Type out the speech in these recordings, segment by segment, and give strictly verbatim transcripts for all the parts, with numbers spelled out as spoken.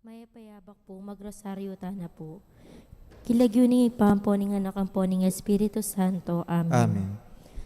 Mayap a abak pu, magrosaryo tana pu. King lagyu ning Ibpa, ampo ning Anak, ampo ning Espiritu Santo. Amen. Amen.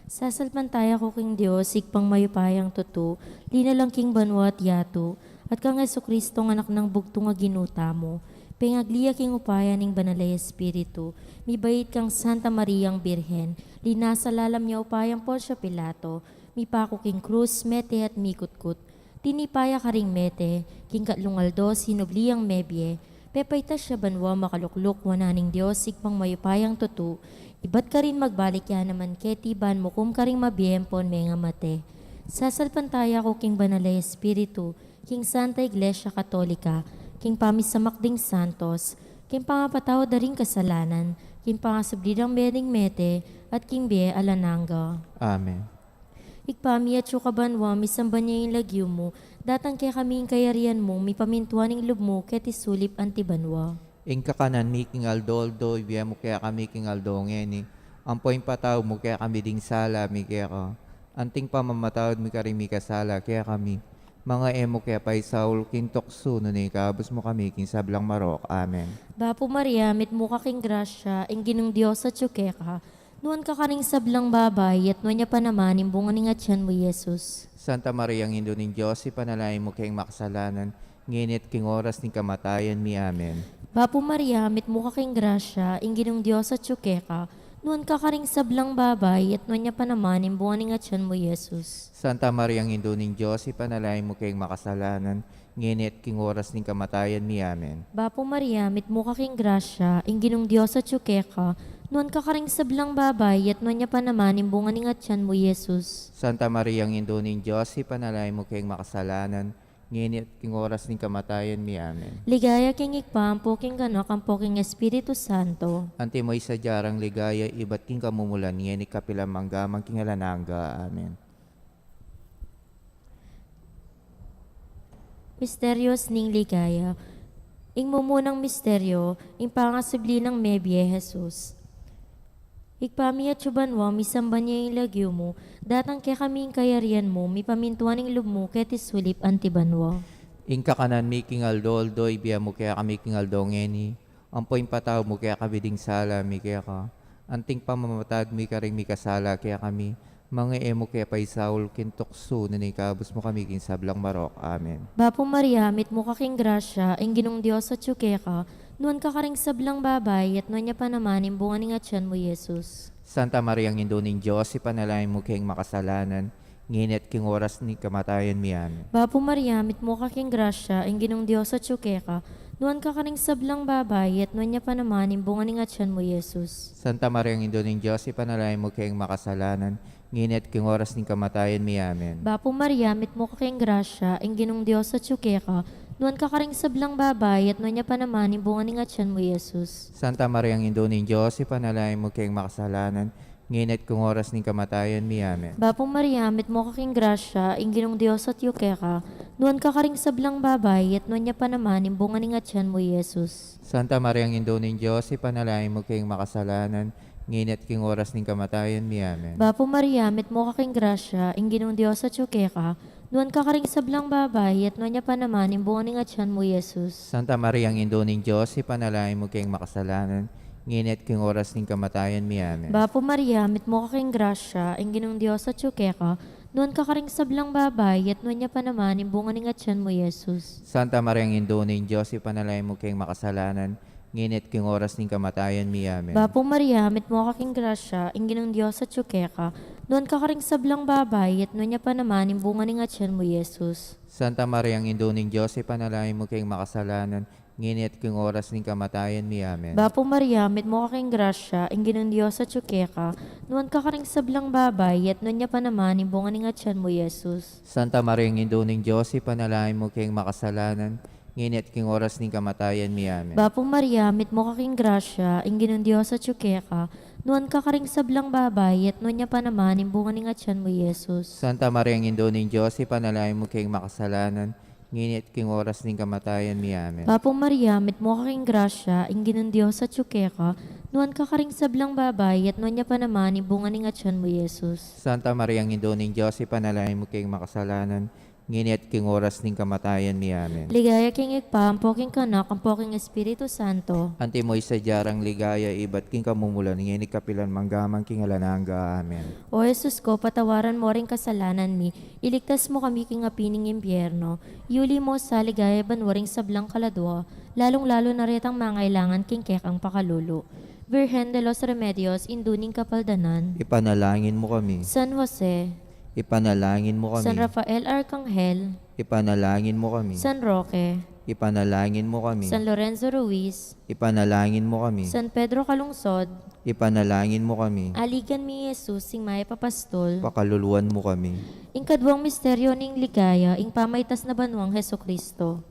Sasalpantaya ku king Dios, Ibpang mayupayang tutu, linalang king banua at yatu, at kang Jesucristo, Anak nang bugtung a Ginu tamu, pengagli ya king upaya ning Banal a Espiritu, mibait kang Santa Mariang Birhen, linasa lalam ning upayang Poncio Pilato, mipaku king krus, mete at mikutkut. Tinipa ya karing mete, king katlung aldo sinubli yang mebie, pepaitas ya banua, makalukluk wanan ning Dios Ibpang mayupayang tutu, ibat karin magbalik ya naman keti ban mukum karing mabie ampon mengamate. Sasalpantaya ku king Banal a Espiritu, king Santa Iglesia Katolika, king pamisamak ding santos, king pangapatawad da ring kasalanan, king pangasubli dang mie ding mete, at king bie alang angga. Amen. Ibpa mi, atsu ka banua, misamban ya ing lagyu mu, datang kekami ing kayarian mu, mipamintuan ing lub mu, keti sulip anti banua. Ing kakanan mi king aldo-aldo, ibie mu kekami king aldo ngeni, ampo ing patawad mu kekami ding sala mi keka, anting pamamatawad mi karing mikasala kekami, manga e mu ke paisaul king tuksu, nune ikabus mu kami king sablang marok. Amen. Bapu Maria, mitmu ka king grasya, ing Ginung Dios atsu keka, nuan ka karing sablang babai, at nuan ya pa naman ing bunga ning atian mu, Jesus. Santa Mariang Indu ning Dios, ipanalangin mu keng makasalanan, ngeni at king oras ning kamatayan mi. Amen. Bapu Maria, mitmu ka king grasya, ing Ginung Dios atsu keka, nuan ka karing sablang babai, at nuan ya pa naman ing bunga ning atian mu, Jesus. Santa Mariang Indu ning Dios, ipanalangin mu keng makasalanan, ngeni at king oras ning kamatayan mi. Amen. Bapu Maria, mitmu ka king grasya, ing Ginung Dios atsu keka, nuan ka karing sablang babai, at nuan ya pa naman ing bunga ning atian mu, Jesus. Santa Mariang Indu ning Dios, ipanalangin mu keng makasalanan, ngeni at king oras ning kamatayan mi. Amen. Ligaya king Ibpa, ampo king Anak, ampo king Espiritu Santo. Antimo ing sadya rang ligaya, ibat king kamumulan, ngeni at kapilan man, angga man king alang angga. Amen. Misterios ning ligaya. Ing mumunang misteryo, ing pangasubli nang mebie Jesus. Ibpa mi atsu ka banua, misamban ya ing lagyu mu, datang kekami ing kayarian mu, mipamintuan ing lub mu, keti sulip anti banua. Ing kakanan mi king aldo-aldo, ibie mu kekami king aldo ngeni, ampo ing patawad mu kekami ding sala mi keka, anting pamamatawad mi karing mikasala kekami, manga e mu ke paisaul king tuksu, nune ikabus mu kami king sablang marok. Amen. Bapu Maria, mitmu ka king grasya, ing Ginung Dios atsu keka, nuan ka karing sablang babai, at nuan ya pa naman ing bunga ning atian mu, Jesus. Santa Mariang Indu ning Dios, ipanalangin mu keng makasalanan, ngeni at king oras ning kamatayan mi. Amen. Bapu Maria, mitmu ka king grasya, ing Ginung Dios atsu keka, nuan ka karing sablang babai, at nuan ya pa naman ing bunga ning atian mu, Jesus. Santa Mariang Indu ning Dios, ipanalangin mu keng makasalanan, ngeni at king oras ning kamatayan mi. Amen. Bapu Maria, mitmu ka king grasya, ing Ginung Dios atsu keka, nuan ka karing sablang babai, at nuan ya pa naman ing bunga ning atian mu, Jesus. Santa Mariang Indu ning Dios, ipanalangin mu keng makasalanan, ngeni at king oras ning kamatayan mi. Amen. Bapu Maria, mitmu ka king grasya, ing Ginung Dios atsu keka, nuan ka karing sablang babai, at nuan ya pa naman ing bunga ning atian mu, Jesus. Santa Mariang Indu ning Dios, ipanalangin mu keng makasalanan, ngeni at king oras ning kamatayan mi. Amen. Bapu Maria, mitmu ka king grasya, ing Ginung Dios atsu keka, nuan ka karing sablang babai, at nuan ya pa naman ing bunga ning atian mu, Jesus. Santa Mariang Indu ning Dios, ipanalangin mu keng makasalanan, ngeni at king oras ning kamatayan mi. Amen. Bapu Maria, mitmu ka king grasya, ing Ginung Dios atsu keka, nuan ka karing sablang babai, at nuan ya pa naman ing bunga ning atian mu, Jesus. Santa Mariang Indu ning Dios, ipanalangin mu keng makasalanan, ngeni at king oras ning kamatayan mi. Amen. Bapu Maria, mitmu ka king grasya, ing Ginung Dios atsu keka, nuan ka karing sablang babai, at nuan ya pa naman ing bunga ning atian mu, Jesus. Santa Mariang Indu ning Dios, ipanalangin mu keng makasalanan, ngeni at king oras ning kamatayan mi. Amen. Bapu Maria, mitmu ka king grasya, ing Ginung Dios atsu keka, nuan ka karing sablang babai, at nuan ya pa naman ing bunga ning atian mu, Jesus. Santa Mariang Indu ning Dios, ipanalangin mu keng makasalanan, ngeni at king oras ning kamatayan mi. Amen. Bapu Maria, mitmu ka king grasya, ing Ginung Dios atsu keka, nuan ka karing sablang babai, at nuan ya pa naman ing bunga ning atian mu, Jesus. Santa Mariang Indu ning Dios, ipanalangin mu keng makasalanan, ngeni at king oras ning kamatayan mi. Amen. Bapu Maria, mitmu ka king grasya, ing Ginung Dios atsu keka, nuan ka karing sablang babai, at nuan ya pa naman ing bunga ning atian mu, Jesus. Santa Mariang Indu ning Dios, ipanalangin mu keng makasalanan, ngeni at king oras ning kamatayan mi. Amen. Ligaya king Ibpa, ampo king Anak, ampo king Espiritu Santo. Antimo ing sadya rang ligaya ibat king kamumulan, ngeni at kapilan man, angga man king alang angga. Amen. O Jesus ko, patawaran mo ring kasalanan mi, iligtas mo kami king api ning impyerno, yuli mo sa ligaya banua ring sablang kaladua, lalung-lalu na retang mangailangan king kekang pakalulu. Virgen de los Remedios, Indu ning Kapaldanan. Ipanalangin mo kami. San Jose. Ipanalangin mo kami. San Rafael Arcangel. Ipanalangin mo kami. San Roque. Ipanalangin mo kami. San Lorenzo Ruiz. Ipanalangin mo kami. San Pedro Calungsod. Ipanalangin mo kami. Aligan mi Jesus, ing mayap a pastol. Pakaluluan mo kami. Ing kaduang misteryo ning ligaya, ing pamaitas na banuang Jesucristo.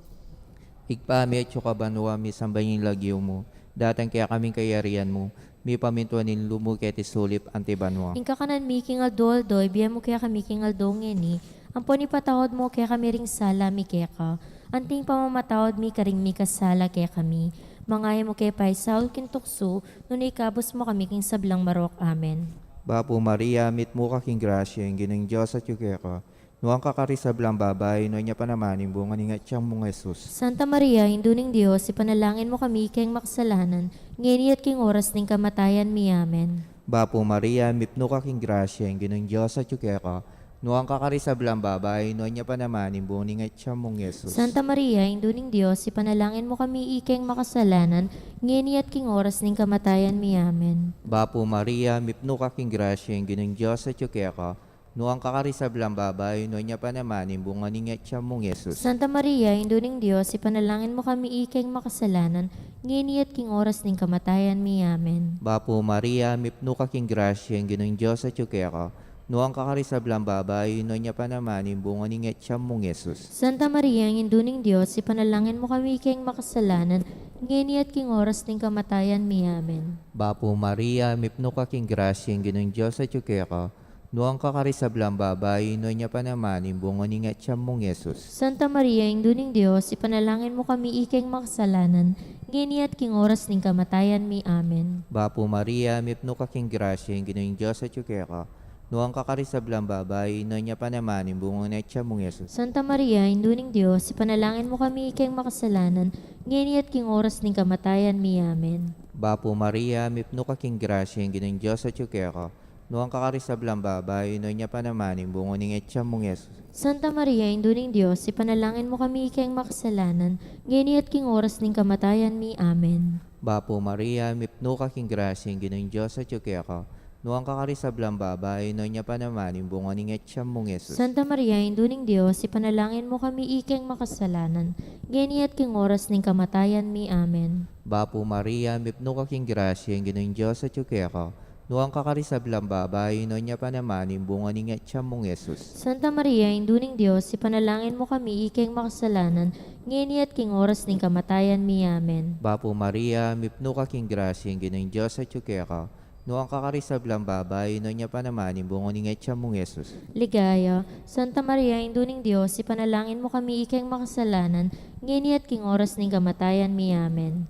Ibpa mi, atsu ka banua, misamban ya ing lagyu mu, datang kekami ing kayarian mu, mipamintuan ing lub mu keti sulip anti banua. Ing kakanan mi king aldo-aldo, ibie mu kekami king aldo ngeni, ampon ipatawad mu kekami ring sala mi keka, anti ing pamamatawad mi karing mikasala kekami. Manga e mu ke paisaul king tuksu, nune ikabus mu kami king sablang marok. Amen. Bapu Maria, mitmu ka king grasya, ing Ginung Dios atyu keka. Nuan ka karing sablang babai, nuan ya pa naman ing bunga ning atian mung Jesus. Santa Maria, Indu ning Dios, ipanalangin mu kami iking makasalanan, ngeni at king oras ning kamatayan mi. Amen. Bapu Maria, mipnu ka king grasya, ing Ginung Dios atyu keka. Nuan ka karing sablang babai, nuan ya pa naman ing bunga ning atian mung Jesus. Santa Maria, Indu ning Dios, ipanalangin mu kami iking makasalanan, ngeni at king oras ning kamatayan mi. Amen. Bapu Maria, mipnu ka king grasya, ing Ginung Dios atyu keka. Nuan ka karing sablang babai, nuan ya pa naman ing bunga ning atian mung Jesus. Santa Maria, Indu ning Dios, ipanalangin mu kami iking makasalanan, ngeni at king oras ning kamatayan mi. Amen. Bapu Maria, mipnu ka king grasya, ing Ginung Dios atyu keka. Nuan ka karing sablang babai, nuan ya pa naman ing bunga ning atian mung Jesus. Santa Maria, Indu ning Dios, ipanalangin mu kami iking makasalanan, ngeni at king oras ning kamatayan mi. Amen. Bapu Maria, mipnu ka king grasya, ing Ginung Dios atyu keka. Nuan ka karing sablang babai, nuan ya pa naman ing bunga ning atian mung Jesus. Santa Maria, Indu ning Dios, ipanalangin mu kami iking makasalanan, ngeni at king oras ning kamatayan mi. Amen. Bapu Maria, mipnu ka king grasya, ing Ginung Dios atyu keka. Nuan ka karing sablang babai, nuan ya pa naman ing bunga ning atian mung Jesus. Santa Maria, Indu ning Dios, ipanalangin mu kami iking makasalanan, ngeni at king oras ning kamatayan mi. Amen. Bapu Maria, mipnu ka king grasya, ing Ginung Dios atyu keka. Nuan ka karing sablang babai, nuan ya pa naman ing bunga ning atian mung Jesus. Santa Maria, Indu ning Dios, ipanalangin mu kami iking makasalanan, ngeni at king oras ning kamatayan mi. Amen. Bapu Maria, mipnu ka king grasya, ing Ginung Dios atyu keka. Nuan ka karing sablang babai, nuan ya pa naman ing bunga ning atian mung Jesus. Santa Maria, Indu ning Dios, ipanalangin mu kami iking makasalanan, ngeni at king oras ning kamatayan mi. Amen. Bapu Maria, mipnu ka king grasya, ing Ginung Dios atyu keka. Nuan ka karing sablang babai, nuan ya pa naman ing bunga ning atian mung Jesus. Santa Maria, Indu ning Dios, ipanalangin mu kami iking makasalanan, ngeni at king oras ning kamatayan mi. Amen. Bapu Maria, mipnu ka king grasya, ing Ginung Dios atyu keka. Nuan ka karing sablang babai, nuan ya pa naman ing bunga ning atian mung Jesus. Ligaya, Santa Maria, Indu ning Dios, ipanalangin mu kami iking makasalanan, ngeni at king oras ning kamatayan mi. Amen.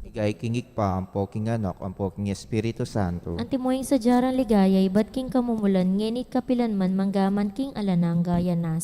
Ligaya king Ibpa, ampo king Anak, ampo king Espiritu Santo. Antimo ing sadya rang ligaya ibat king kamumulan, ngeni at kapilan man, angga man king alang angga. Amen.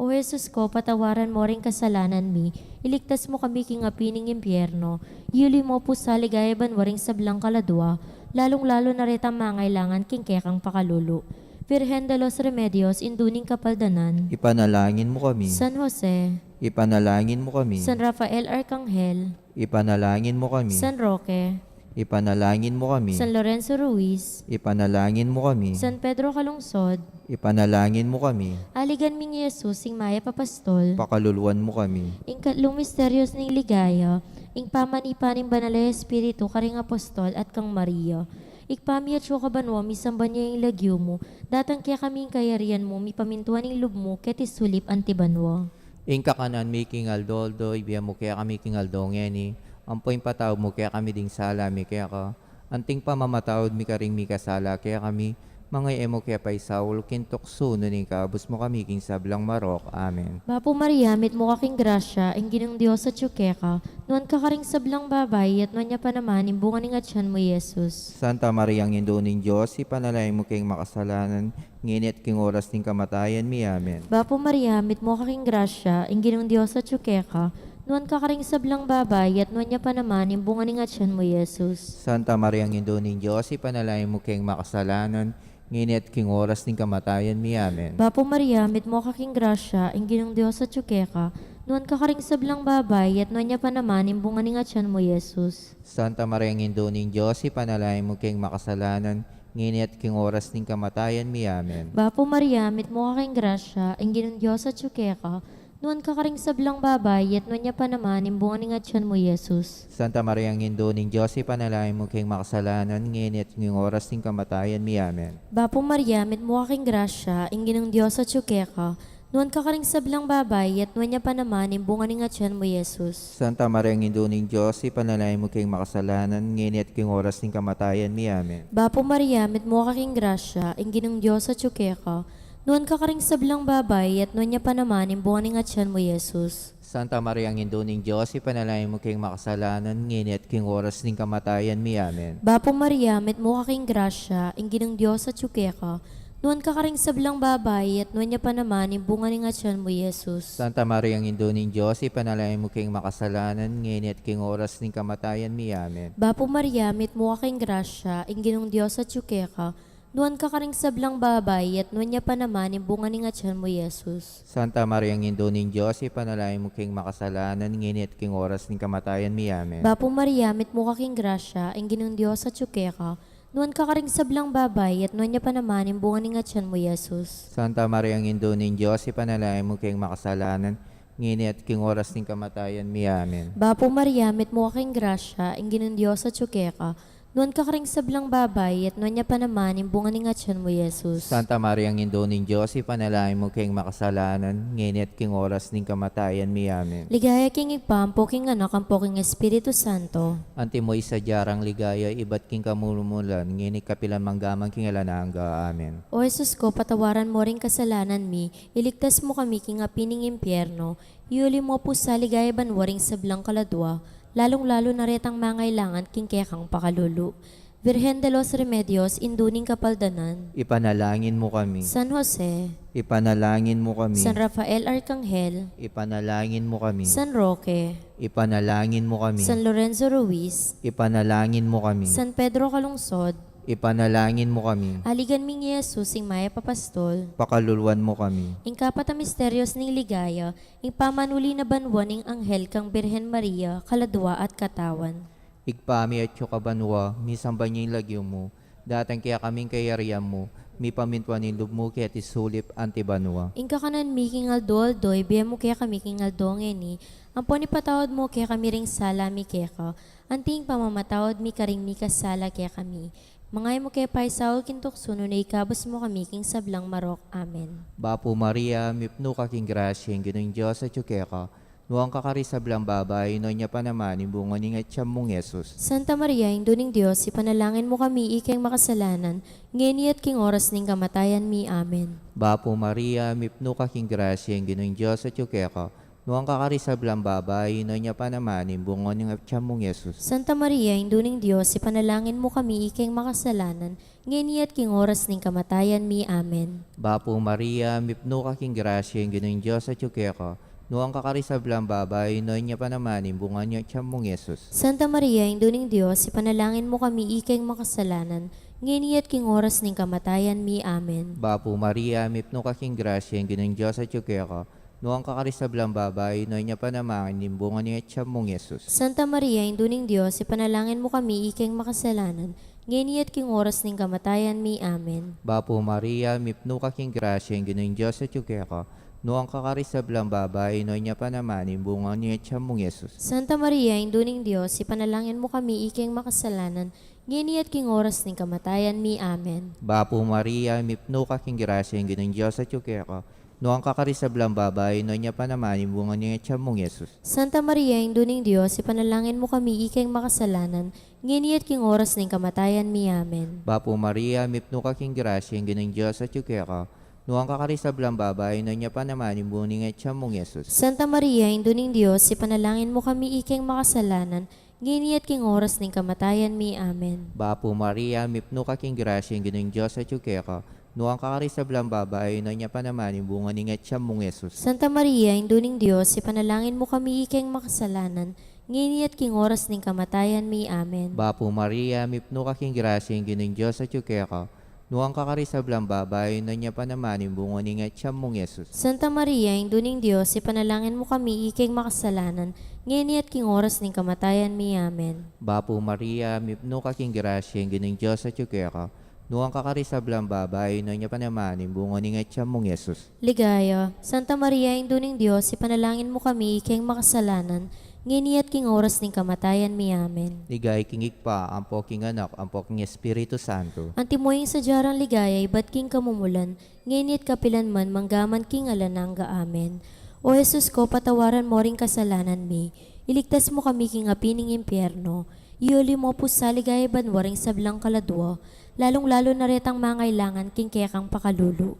O Jesus ko, patawaran mo ring kasalanan mi, iligtas mo kami king api ning impyerno, yuli mo pu sa ligaya banua ring sablang kaladua, lalung-lalu na retang mangailangan king kekang pakalulu. Virgen de los Remedios, Indu ning Kapaldanan. Ipanalangin mo kami. San Jose. Ipanalangin mo kami. San Rafael Arcangel. Ipanalangin mo kami. San Roque. Ipanalangin mo kami. San Lorenzo Ruiz. Ipanalangin mo kami. San Pedro Calungsod. Ipanalangin mo kami. Aligan mi ngan i Jesus, ing mayap a pastol. Pakaluluan mo kami. Ing katlung misteryos ning ligaya, ing pamanipa ning Banal a Espiritu karing apostol at kang Maria. Ibpa mi atsu ka banua, misamban ya ing lagyu mu, datang kekami ing kayarian mu, mipamintuan ing lub mu keti sulip anti banua. Ing kakanan mi king aldo-aldo, ibie mu kekami king aldo ngeni, ampo ipatawad mu kekami ding sala mi keka, anti ing pamamatawad mi karing mikasala kekami, Manga e mu ke paisaul king tuksu, nune ikabus mu kami king sablang marok. Amen. Bapu Maria, mitmu ka king grasya, ing Ginung Dios atyu keka, nuan ka karing sablang babai, at nuan ya pa naman ing bunga ning atyan mu, Jesus. Santa Maria, Indu ning Dios, ipanalangin mu keng makasalanan, ngeni at king oras ning kamatayan mi. Amen. Bapu Maria, mitmu ka king grasya, ing Ginung Dios atyu keka, nuan ka karing sablang babai, at nuan ya pa naman ing bunga ning atyan mu, Jesus. Santa Maria, Indu ning Dios, ipanalangin mu keng makasalanan, ngeni at king oras ning kamatayan mi. Amen. Bapu Maria, mitmu ka king grasya, ing Ginung Dios atyu keka, nuan ka karing sablang babai, at nuan ya pa naman ing bunga ning atyan mu, Jesus. Santa Maria, Indu ning Dios, ipanalangin mu keng makasalanan, ngeni at king oras ning kamatayan mi. Amen. Bapu Maria, mitmu ka king grasya, ing Ginung Dios atyu keka, nuan ka karing sablang babai, at nuan ya pa naman ing bunga ning atyan mu, Jesus. Santa Maria, Indu ning Dios, ipanalangin mu keng makasalanan, ngeni at king oras ning kamatayan mi. Amen. Bapu Maria, mitmu ka king grasya, ing Ginung Dios atyu keka, nuan ka karing sablang babai, at nuan ya pa naman ing bunga ning atyan mu, Jesus. Santa Maria, Indu ning Dios, ipanalangin mu keng makasalanan, ngeni at king oras ning kamatayan mi. Amen. Bapu Maria, mitmu ka king grasya, ing Ginung Dios atyu keka, nuan ka karing sablang babai, at nuan ya pa naman ing bunga ning atyan mu, Jesus. Santa Maria, Indu ning Dios, ipanalangin mu keng makasalanan, ngeni at king oras ning kamatayan mi. Amen. Bapu Maria, mitmu ka king grasya, ing Ginung Dios atyu keka, nuan ka karing sablang babai, at nuan ya pa naman ing bunga ning atyan mu, Jesus. Santa Maria, Indu ning Dios, ipanalangin mu keng makasalanan, ngeni at king oras ning kamatayan mi. Amen. Bapu Maria, mitmu ka king grasya, ing Ginung Dios atyu keka, nuan ka karing sablang babai, at nuan ya pa naman ing bunga ning atyan mu, Jesus. Santa Maria, Indu ning Dios, ipanalangin mu keng makasalanan, ngeni at king oras ning kamatayan mi. Amen. Bapu Maria, mitmu ka king grasya, ing Ginung Dios atyu keka, nuan ka karing sablang babai, at nuan ya pa naman ing bunga ning atyan mu, Jesus. Santa Maria, Indu ning Dios, ipanalangin mu keng makasalanan, ngeni at king oras ning kamatayan mi. Amen. Bapu Maria, mitmu ka king grasya, ing Ginung Dios atyu keka, nuan ka karing sablang babai, at nuan ya pa naman ing bunga ning atyan mu, Jesus. Santa Maria, Indu ning Dios, ipanalangin mu keng makasalanan, ngeni at king oras ning kamatayan mi. Amen. Ligaya king Ibpa, ampo king Anak, ampo king Espiritu Santo. Antimo ing sadya rang ligaya, ibat king kamumulan, ngeni kapilan man, angga man king alang angga. Amen. O Jesus ko, patawaran mu ring kasalanan mi, iligtas mu kami king api ning impyerno, iuli mu pu sa ligaya banua ring sablang kaladua, lalung-lalu na retang mangailangan king kekang pakalulu. Virgen de los Remedios, Indu ning Kapaldanan. Ipanalangin mu kami. San Jose. Ipanalangin mu kami. San Rafael Arcangel. Ipanalangin mu kami. San Roque. Ipanalangin mu kami. San Lorenzo Ruiz. Ipanalangin mu kami. San Pedro Calungsod. Ipanalangin mu kami. Aligan mi ngan i Jesus, ing mayap a pastol. Pakaluluan mu kami. Ing kapat a misterios ning ligaya, ing pamanuli na banua ning anghel kang Birhen Maria, kaladua at katawan. Ibpa mi, atyu ka banua, misamban ya ing lagyu mu, datang kekami ing kayarian mu, mipamintuan ing lub mu keti sulip anti banua. Ing kakanan mi king aldo-aldo, ibie mu kekami king aldo ngeni, ampon ipatawad mu kekami ring sala mi keka, anti ing pamamatawad mi karing mikasala kekami. Manga e mu ke paisaul king tuksu, nune ikabus mu kami king sablang marok. Amen. Bapu Maria, mipnu ka king grasya, ing Ginung Dios atyu keka, nuan ka karing sablang babai, nuan ya pa naman ing bunga ning atyan mung Jesus. Santa Maria, Indu ning Dios, ipanalangin mu kami ikeng makasalanan, ngeni at king oras ning kamatayan mi. Amen. Bapu Maria, mipnu ka king grasya, ing Ginung Dios atyu keka, nuan ka karing sablang babai, nuan ya pa naman ing bunga ning atyan mung Jesus. Santa Maria, Indu ning Dios, ipanalangin mu kami ikeng makasalanan, ngeni at king oras ning kamatayan mi. Amen. Bapu Maria, mipnu ka king grasya, ing Ginung Dios atyu keka, nuan ka karing sablang babai, nuan ya pa naman ing bunga ning atyan mung Jesus. Santa Maria, Indu ning Dios, ipanalangin mu kami ikeng makasalanan, ngeni at king oras ning kamatayan mi. Amen. Bapu Maria, mipnu ka king grasya, ing Ginung Dios atyu keka, nuan ka karing sablang babai, nuan ya pa naman ing bunga ning atyan mung Jesus. Santa Maria, Indu ning Dios, ipanalangin mu kami ikeng makasalanan, ngeni at king oras ning kamatayan mi. Amen. Bapu Maria, mipnu ka king grasya, ing Ginung Dios atyu keka, nuan ka karing sablang babai, nuan ya pa naman ing bunga ning atyan mung Jesus. Santa Maria, Indu ning Dios, ipanalangin mu kami ikeng makasalanan, ngeni at king oras ning kamatayan mi. Amen. Bapu Maria, mipnu ka king grasya, ing Ginung Dios atyu keka, Nuan ka karing sablang babai, nuan ya pa naman ing bunga ning atian mung Jesus. Santa Maria, Indu ning Dios, ipanalangin mu kami ikeng makasalanan, ngeni at king oras ning kamatayan mi. Amen. Bapu Maria, mipnu ka king grasya, ing Ginung Dios atyu keka. Nuan ka karing sablang babai, nuan ya pa naman ing bunga ning atian mung Jesus. Santa Maria, Indu ning Dios, ipanalangin mu kami ikeng makasalanan, ngeni at king oras ning kamatayan mi. Amen. Bapu Maria, mipnu ka king grasya, ing Ginung Dios atyu keka. Nuan ka karing sablang babai, nuan ya pa naman ing bunga ning atian mung Jesus. Santa Maria, Indu ning Dios, ipanalangin mu kami ikeng makasalanan, ngeni at king oras ning kamatayan mi. Amen. Bapu Maria, mipnu ka king grasya, ing Ginung Dios atyu keka. Nuan ka karing sablang babai, nuan ya pa naman ing bunga ning atian mung Jesus. Santa Maria, Indu ning Dios, ipanalangin mu kami ikeng makasalanan, ngeni at king oras ning kamatayan mi. Amen. Bapu Maria, mipnu ka king grasya, ing Ginung Dios atyu keka. Nuan ka karing sablang babai, nuan ya pa naman ing bunga ning atian mung Jesus. Ligaya, Santa Maria, Indu ning Dios, ipanalangin mu kami ikeng makasalanan, ngeni at king oras ning kamatayan mi. Amen. Ligaya king Ibpa, ampo king Anak, ampo king Espiritu Santo. Antimo ing sadya rang ligaya ibat king kamumulan, ngeni at kapilan man, manggaman king alang angga. Amen. O Jesus ko, patawaran mo ring kasalanan mi, iligtas mu kami king api ning impyerno, iuli mo pu sa ligaya banua ring sablang kaladua, lalung-lalu na retang mangailangan king kekang pakalulu.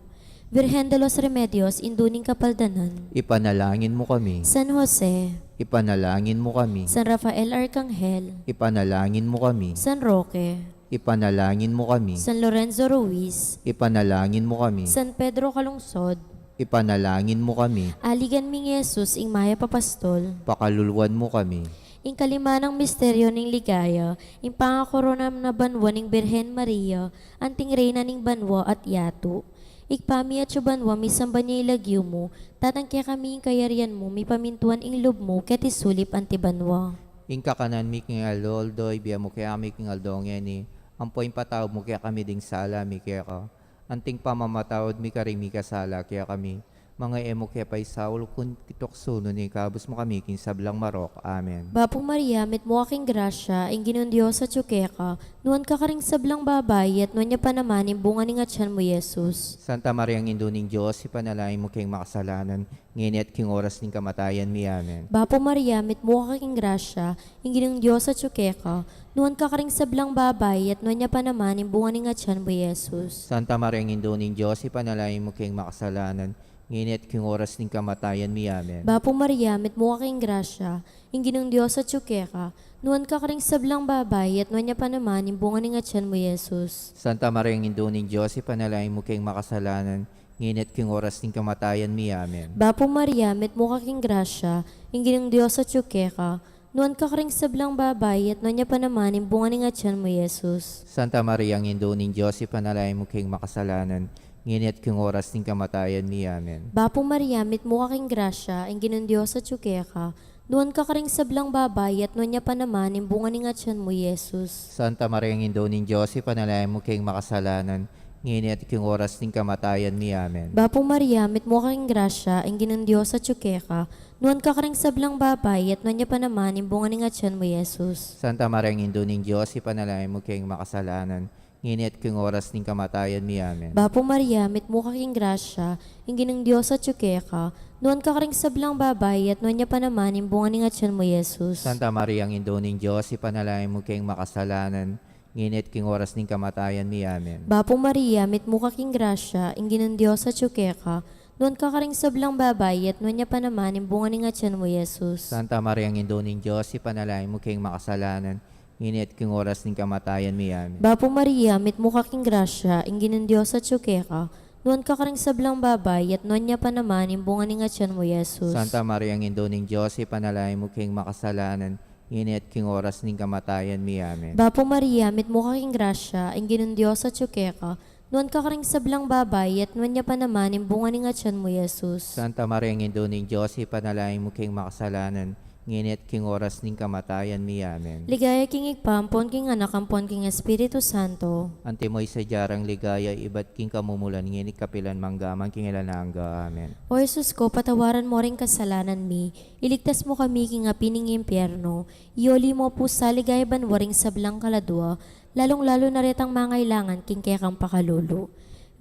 Virgen de los Remedios, Indu ning Kapaldanan. Ipanalangin mu kami. San Jose. Ipanalangin mu kami. San Rafael Arkanghel. Ipanalangin mu kami. San Roque. Ipanalangin mu kami. San Lorenzo Ruiz. Ipanalangin mu kami. San Pedro Calungsod. Ipanalangin mu kami. Aligan ming Jesus, ing mayap a pastol. Pakaluluan mu kami. Ing kalima nang misteryo ning ligaya, ing pangakorona na banua ning Birhen Maria, anting Reyna ning banua at yatu. Ibpa mi atsu banua, misamban ya ing lagyu mu, datang kekami ing kayarian mu, mipamintuan ing lub mu, keti sulip anti banua. Ing kakanan mi king aldo-aldo, ibie mu kekami king aldo ngeni, ampo ing patawad mu kekami ding sala mi keka, anting pamamatawad mi karing mikasala kekami, manga e mu ke paisaul king tuksu, nune ikabus mu kami king sablang marok. Amen. Bapu Maria, mitmu ka king grasya, ing Ginung Dios atyu keka, nuan ka karing sablang babai, at nuan ya pa naman ing bunga ning atian mu, Jesus. Santa Maria, Indu ning Dios, ipanalangin mu keng makasalanan, ngeni at king oras ning kamatayan mi. Amen. Bapu Maria, mitmu ka king grasya, ing Ginung Dios atyu keka, nuan ka karing sablang babai, at nuan ya pa naman ing bunga ning atian mu, Jesus. Santa Maria, Indu ning Dios, ipanalangin mu keng makasalanan, ngeni at king oras ning kamatayan mi. Amen. Bapu Maria, mitmu ka king grasya, ing Ginung Dios atyu keka, nuan ka karing sablang babai, at nuan ya pa naman ing bunga ning atian mu, Jesus. Santa Maria, Indu ning Dios, ipanalangin mu keng makasalanan, ngeni at king oras ning kamatayan mi. Amen. Bapu Maria, mitmu ka king grasya, ing Ginung Dios atyu keka, nuan ka karing sablang babai, at nuan ya pa naman ing bunga ning atian mu, Jesus. Santa Maria, Indu ning Dios, ipanalangin mu keng makasalanan, ngeni at king oras ning kamatayan mi. Amen. Bapu Maria, mitmu ka king grasya, ing Ginung Dios atyu keka, nuan ka karing sablang babai, at nuan ya pa naman ing bunga ning atian mu, Jesus. Santa Maria, Indu ning Dios, ipanalangin mu keng makasalanan, ngeni at king oras ning kamatayan mi. Amen. Bapu Maria, mitmu ka king grasya, ing Ginung Dios atyu keka, nuan ka karing sablang babai, at nuan ya pa naman ing bunga ning atian mu, Jesus. Santa Maria, Indu ning Dios, ipanalangin mu keng makasalanan, ngeni at king oras ning kamatayan mi. Amen. Bapu Maria, mitmu ka king grasya, ing Ginung Dios atyu keka, nuan ka karing sablang babai, at nuan ya pa naman ing bunga ning atian mu, Jesus. Santa Maria, Indu ning Dios, ipanalangin mu keng makasalanan, ngeni at king oras ning kamatayan mi. Amen. Bapu Maria, mitmu ka king grasya, ing Ginung Dios atyu keka, nuan ka karing sablang babai, at nuan ya pa naman ing bunga ning atian mu, Jesus. Santa Maria, Indu ning Dios, ipanalangin mu keng makasalanan, ngeni at king oras ning kamatayan mi. Amen. Bapu Maria, mitmu ka king grasya, ing Ginung Dios atyu keka, nuan ka karing sablang babai, at nuan ya pa naman ing bunga ning atian mu, Jesus. Santa Maria, Indu ning Dios, ipanalangin mu keng makasalanan, ngeni at king oras ning kamatayan mi. Amen. Bapu Maria, mitmu ka king grasya, ing Ginung Dios atyu keka, nuan ka karing sablang babai, at nuan ya pa naman ing bunga ning atian mu, Jesus. Santa Maria, Indu ning Dios, ipanalangin mu keng makasalanan, ngeni at king oras ning kamatayan mi. Amen. Ligaya king Ibpa, ampon king Anak, ampon king Espiritu Santo. Antimo ing sadya rang ligaya, ibat king kamumulan, ngeni at kapilan, manggaman king alang angga. Amen. O Jesus ko, patawaran mo ring kasalanan mi, iligtas mu kami king api ning impyerno, iuli mo pu sa ligaya banua ring sablang kaladua, lalung-lalu na retang mangailangan king kekang pakalulu.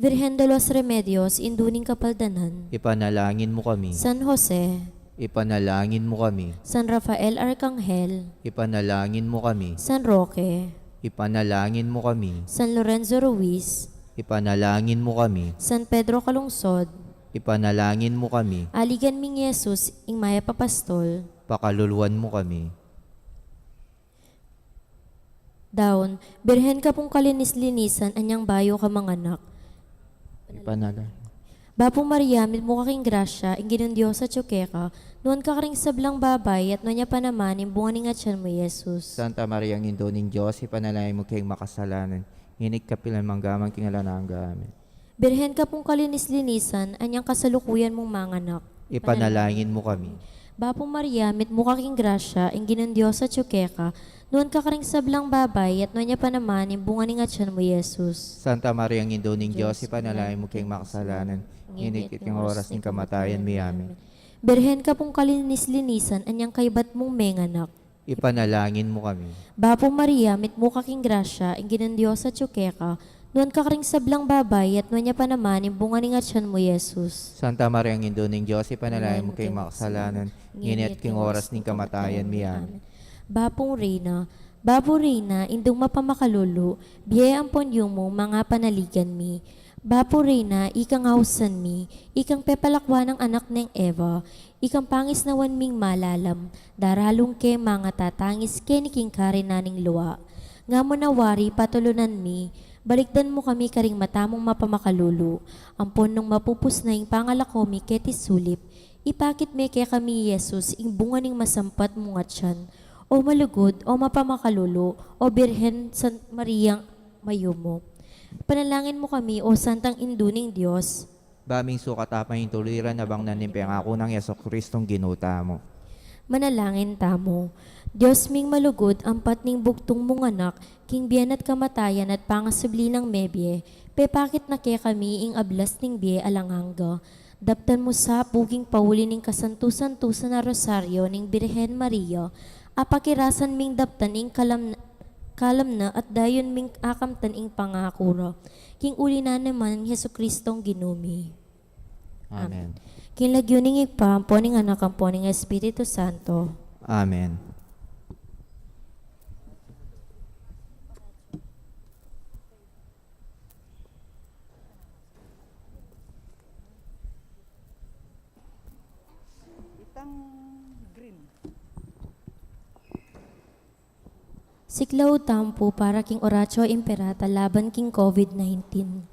Virgen de los Remedios, Indu ning Kapaldanan. Ipanalangin mo kami. San Jose. Ipanalangin mo kami. San Rafael Arkanghel. Ipanalangin mo kami. San Roque. Ipanalangin mo kami. San Lorenzo Ruiz. Ipanalangin mo kami. San Pedro Calungsod. Ipanalangin mo kami. Aligan ming Jesus, ing mayap a pastol. Pakaluluan mo kami. Daun, Birhen ka pung kalinis-linisan, anyang bayu ka manganak. Ipanalangin. Bapu Maria, mitmu ka king grasya, ing Ginung Dios atyu keka, nuan ka karing sablang babai, at nuan ya pa naman ing bunga ning atyan mu, Jesus. Santa Maria, Indu ning Dios, ipanalangin mo keng makasalanan, ngeni at kapilan man, angga man king alang angga. Amen. Birhen ka pung kalinis-linisan, anyang kasalukuyan mung manganak. Ipanalangin mo kami. Bapu Maria, mitmu ka king grasya, ing Ginung Dios atyu keka, nuan ka karing sablang babai, at nuan ya pa naman ing bunga ning atyan mu, Jesus. Santa Maria, Indu ning Dios, ipanalangin mo keng makasalanan, ngeni at king oras ning kamatayan mi. Amen. Birhen ka pung kalinis-linisan, anyang kaybat mung menganak. Ipanalangin mo kami. Bapu Maria, mitmu ka king grasya, ing Ginung Dios atyu keka, nuan ka karing sablang babai, at nuan ya pa naman ing bunga ning atyan mu, Jesus. Santa Maria, Indu ning Dios, ipanalangin mo keng makasalanan, ngeni at king oras ning kamatayan mi. Amen. Bapung Reyna, Bapu Reyna, Indung mapamakalulu, bie ampon yumu, manga panaligan mi. Bapu Reyna, ikang ausan mi, ikang pepalakwan nang anak neng Eva, ikang pangisnawan ming malalam, daralung ke manga tatangis keni king karinan ning lua. Nga mu na wari patulunan mi, balikdan mu kami karing mata mung mapamakalulu, ampon nung mapupus na ing pangalako mi keti sulip, ipakit me kekami i Jesus, ing bunga ning masampat mung atyan. O malugud, o mapamakalulu, o Birhen San Mariang mayumu. Panalangin mu kami, o Santang Indu ning Dios. Ba ming sukat a pamintuliran, abang na ning pengaku nang Jesucristong Ginu tamu. Manalangin tamu. Dios ming malugud, ampat ning bugtung mung anak, king bie na't kamatayan at pangasubli nang mebie, pepakit na kekami ing ablas ning bie alang angga. Daptan mu sa puging pauli ning kasantu-santusan a Rosario ning Birhen Maria, apakirasan ming daptan ing kalam kalam na at dayun ming akamtan ing pangaku ra. King uli na naman Jesucristong Ginu mi. Amen. King lagyu ning Ibpa, ampo ning Anak, ampo ning Espiritu Santo. Amen. Itang green. Siklaud tamu pu para king Oratio Imperata laban king COVID nineteen.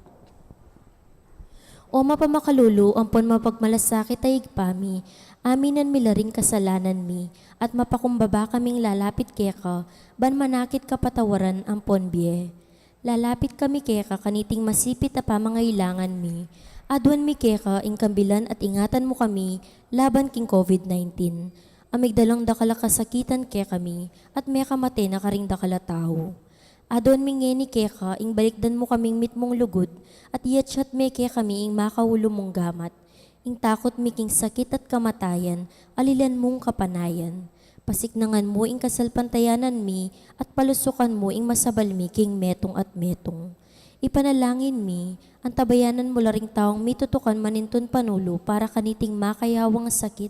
O mapamakalulu ampon mapagmalasakit a Ibpa mi, aminan mi la ring kasalanan mi, at mapakumbaba kaming lalapit keka, ban manakit kapatawaran ampon bie. Lalapit kami keka kaniting masipit a pamangailangan mi. Aduan mi keka ing kambilan at ingatan mu kami laban king COVID nineteen. A migdalang dakal a kasakitan kekami, at mekamate na karing dakal a tau. Aduan mi ngeni keka ing balikdan mu kaming mitmung lugud, at iyatyat me kekami ing makaulu mung gamat. Ing takut mi king sakit at kamatayan, alilan mung kapanayan. Pasiknangan mu ing kasalpantayanan mi, at palusukan mu ing masabal mi king metung at metung. Ipanalangin mi, antabayanan mu la ring taung mitutukan manintun panulu para kaniting makayawang sakit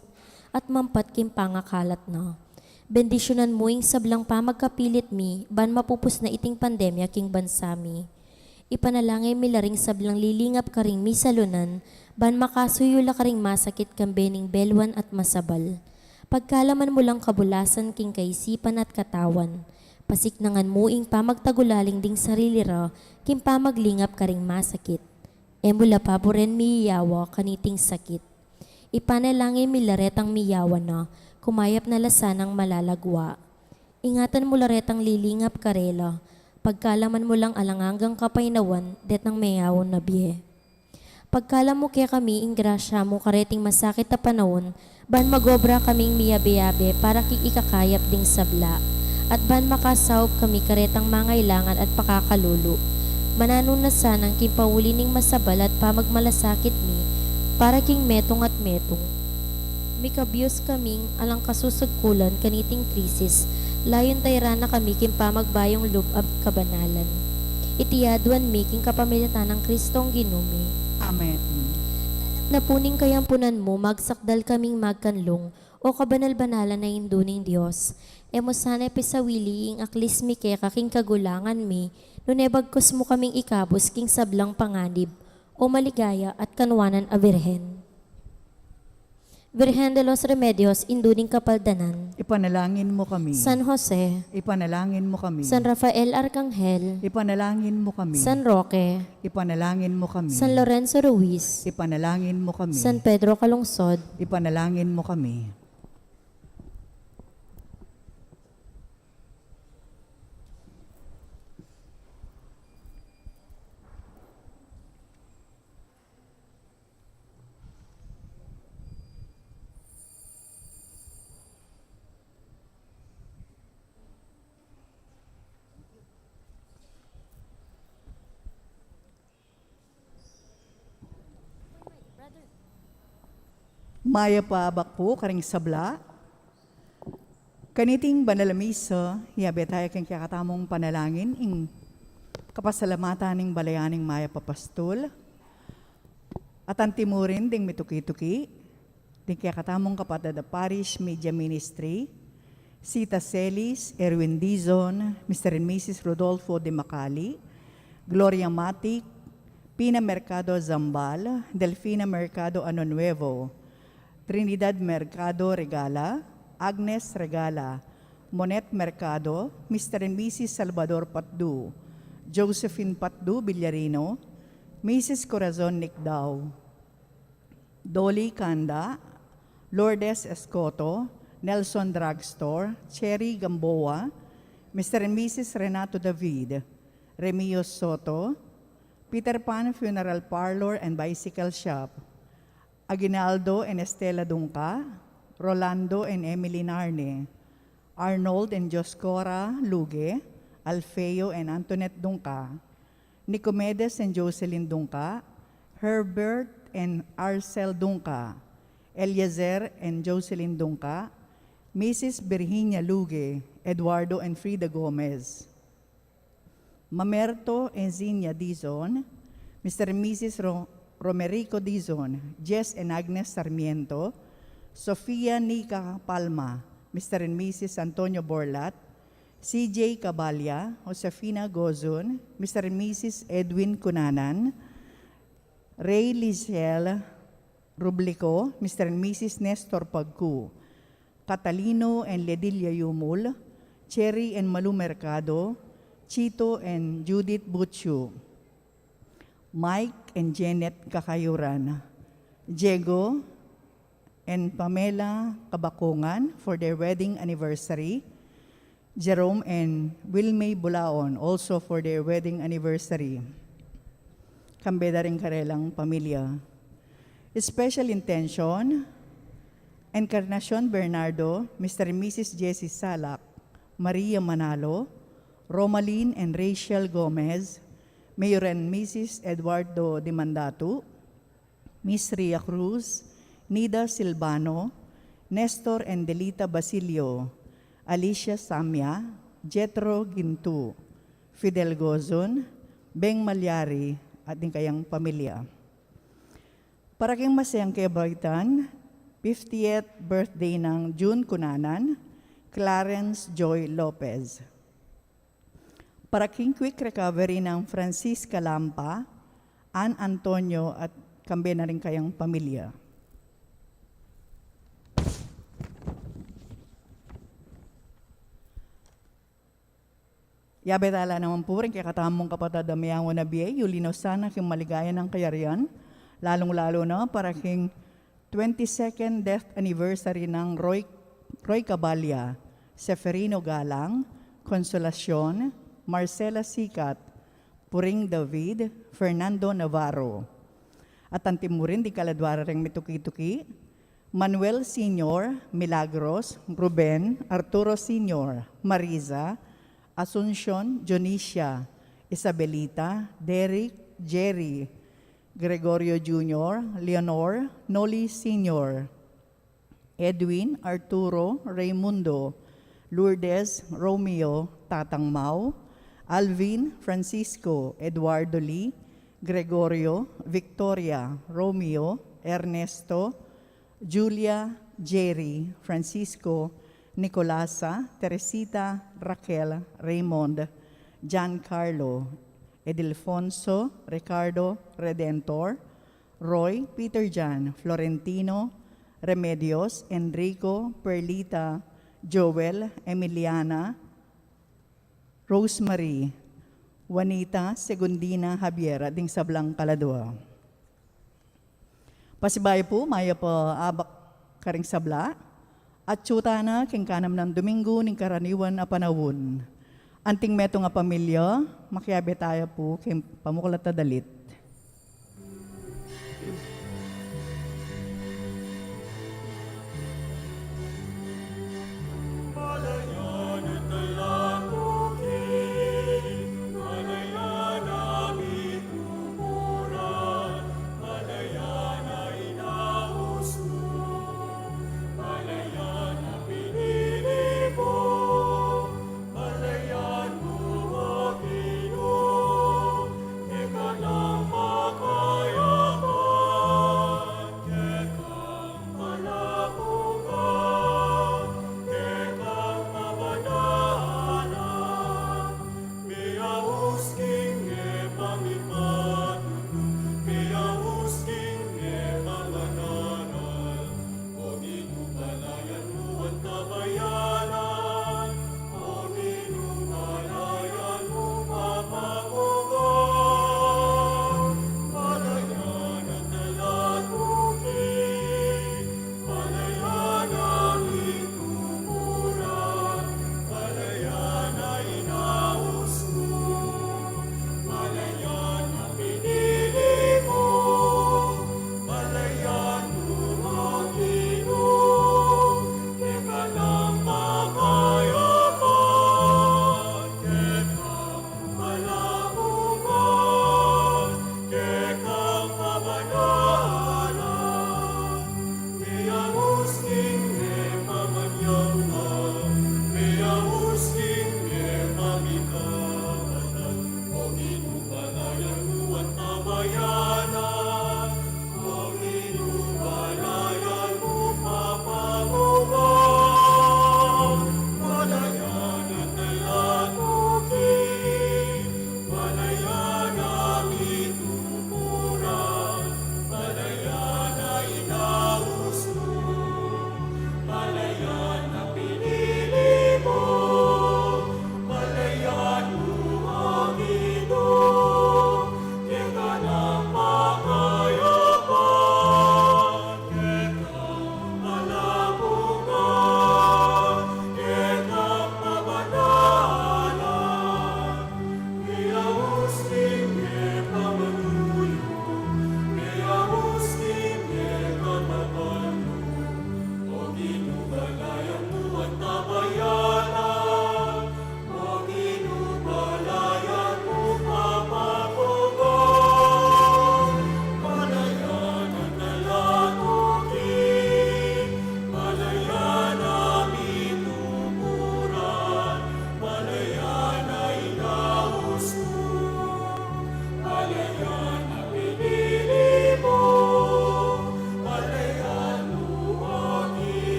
at mampat king pangakalat na. Bendisyunan mu ing sablang pamagkapilit mi, ban mapupus na iting pandemya king bansa mi. Ipanalangin mi la ring sablang lilingap karing misalunan, ban makasuyu la karing masakit kambe ning belwan at masabal. Pagkalaman mu lang kabulasan king kaisipan at katawan. Pasiknangan mu ing pamagtagulaling ding sarili ra, king pamaglingap karing masakit. E mu la paburen miyawa kaniting sakit. Ipanalangin mi la retang miyawa na, kumayap na la sanang malalagwa. Ingatan mu la retang lilingap karela, pagkalaman mu lang alang anggang kapaynawan, detang meyaun a bie. Pagkalam mu kekami ing grasya mu kareting masakit a panaun, ban magobra kaming miyabe-yabe para king ikakayap ding sabla, at ban makasaup kami karetang mangailangan at pakakalulu. Mananu na sanang king pauli ning masabal at pamagmalasakit mi, para king metung at metung. Mikabius kaming alang kasusugkulan kaniting krisis, layun tayran na kami king pamagbayung lub at kabanalan. Iti aduan mi king kapamilatan nang Kristong Ginu mi. Amen. Napuning kayampunan mu, magsakdal kaming magkanlung, O kabanal-banalan a Indu ning Dios. E mu sana pisawili ing aklis mi keka king kagulangan mi, nune bagkus mu kaming ikabus king sablang panganib, O maligaya at kanwanan a Birhen. Virgen de los Remedios, Indu ning Kapaldanan. Ipanalangin mo kami. San Jose. Ipanalangin mo kami. San Rafael Arkanghel. Ipanalangin mo kami. San Roque. Ipanalangin mo kami. San Lorenzo Ruiz. Ipanalangin mo kami. San Pedro Calungsod. Ipanalangin mo kami. Mayap a abak pu karing sabla. Kaniting banal a misa, yabe taya king kekatamung panalangin ing kapasalamatan ning balayan ning Mayap a Pastul. At antimurin ding mituki-tuki, ding kekatamung kapatad a Parish Media Ministry, Sita Celis, Erwin Dizon, Mister and Missus Rodolfo de Macali, Gloria Matic, Pina Mercado Zambal, Delfina Mercado Ano Nuevo, Trinidad Mercado Regala, Agnes Regala, Monet Mercado, Mister and Missus Salvador Patdu, Josephine Patdu Villarino, Missus Corazon Nicdao, Dolly Canda, Lourdes Escoto, Nelson Drugstore, Cherry Gamboa, Mister and Missus Renato David, Remio Soto, Peter Pan Funeral Parlor and Bicycle Shop, Aguinaldo and Estela Dungca, Rolando and Emily Narne, Arnold and Dioscora Luge, Alfeo and Antoinette Dungca, Nicomedes and Jocelyn Dungca, Herbert and Arcel Dungca, Eliezer and Jocelyn Dungca, Missus Virginia Luge, Eduardo and Frida Gomez, Mamerto and Zinia Dizon, Mister and Missus Ro-, Romerico Dizon, Jess and Agnes Sarmiento, Sofia Nica Palma, Mister and Missus Antonio Borlat, C J Cabalia, Josefina Gozun, Mister and Missus Edwin Cunanan, Ray Lizelle Rublico, Mister and Missus Nestor Pagcu, Catalino and Ledilia Yumul, Cherry and Malu Mercado, Chito and Judith Butchu, Mike and Janet Kakayuran, Diego and Pamela Kabakungan for their wedding anniversary, Jerome and Wilmay Bulaon, also for their wedding anniversary. Kambe da ring karelang pamilya. Special intention, Encarnacion Bernardo, Mister and Missus Jessie Salak, Maria Manalo, Romalyn and Rachel Gomez, Mayor and Missus Eduardo Dimandatu, Miss Ria Cruz, Nida Silvano, Nestor and Delita Basilio, Alicia Samia, Jethro Gintu, Fidel Gozon, Beng Malyari, at ding kayang pamilya. Para king masayang kebaitan, fiftieth birthday nang June Cunanan, Clarence Joy Lopez. Para king quick recovery nang Francisca Lampa, Ann Antonio at kambe na ring kayang pamilya. Yabe tala naman pu ring kekatamung kapatad a meyangu na bie, yuli no sana king maligaya nang kayarian, lalung-lalu na para king twenty-second death anniversary nang Roy, Roy Cabalia, Seferino Galang, Consolacion, Marcela Sicat, Puring David, Fernando Navarro. At antimurin ding kaladua da ring mituki-tuki, Manuel Senior, Milagros, Ruben, Arturo Senior, Marisa, Asuncion, Dionisia, Isabelita, Derek, Jerry, Gregorio Junior, Leonor, Noli Senior, Edwin, Arturo, Raymundo, Lourdes, Romeo, Tatang Mau, Alvin, Francisco, Eduardo Lee, Gregorio, Victoria, Romeo, Ernesto, Julia, Jerry, Francisco, Nicolasa, Teresita, Raquel, Raymond, Giancarlo, Edelfonso, Ricardo, Redentor, Roy, Peter Jan, Florentino, Remedios, Enrico, Perlita, Joel, Emiliana, Rosemary, Juanita, Segundina, Javier, at ding sablang kaladua. Pasibayu pu, mayap a abak karing sabla. Atyu tana king kanam nang Domingo ning karaniwan a panaun. Anting metung a pamilya, makiabe taya pu king pamuklat a dalit.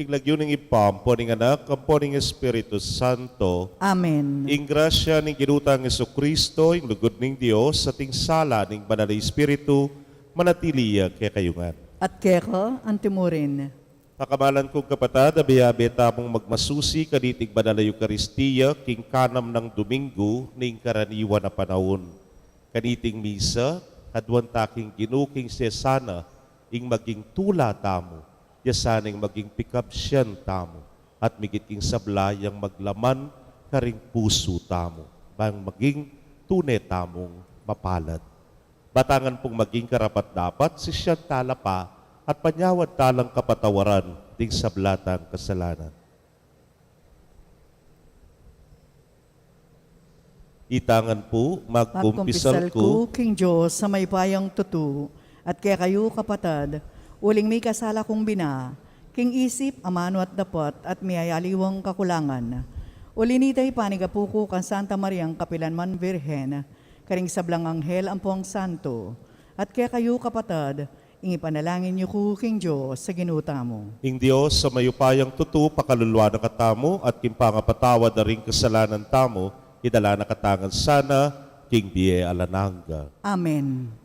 King lagyu ning Ibpa, ampo ning Anak, ampo ning Espiritu Santo. Amen. Ing grasya ning Ginu tang Jesucristo, ing lugud ning Dios, at ing sala ning Banal a Espiritu, manatili ya kekayu ngan. At keka antimurin. Pakamalan kung kapatad, abe-abe tamung magmasusi kaniting Banal a Eukaristia, king kanam nang Domingo ning karaniwan a panaun. Kaniting misa, kaduan ta king Ginu king sesana, ing maging tula tamu, ya sana ing maging pikabsian tamu, at migit king sabla yang maglaman karing pusu tamu, bang maging tune tamung mapalad. Batangan pung maging karapat-dapat, sisian tala pa, at panyawad talang kapatawaran ding sabla tang kasalanan. Itangan pu, magkumpisal ku king Dios a mayupayang tutu, at kekayu, kapatad, uling mikasala kung bina, king isip, amanu at dapat, at miyayaliwang kakulangan. Uli nita, ipanigapu ku kang Santa Mariang kapilanman Virgen, karing sablang anghel ampong santo, at kekayu, kapatad, ing ipanalangin yu ku king Dios a Ginu tamu. Ing Dios a mayupayang tutu pakalulu na katamu, at king pangapatawad da ring kasalanan tamu, idala na katamu ngan sana king bie alang angga. Amen.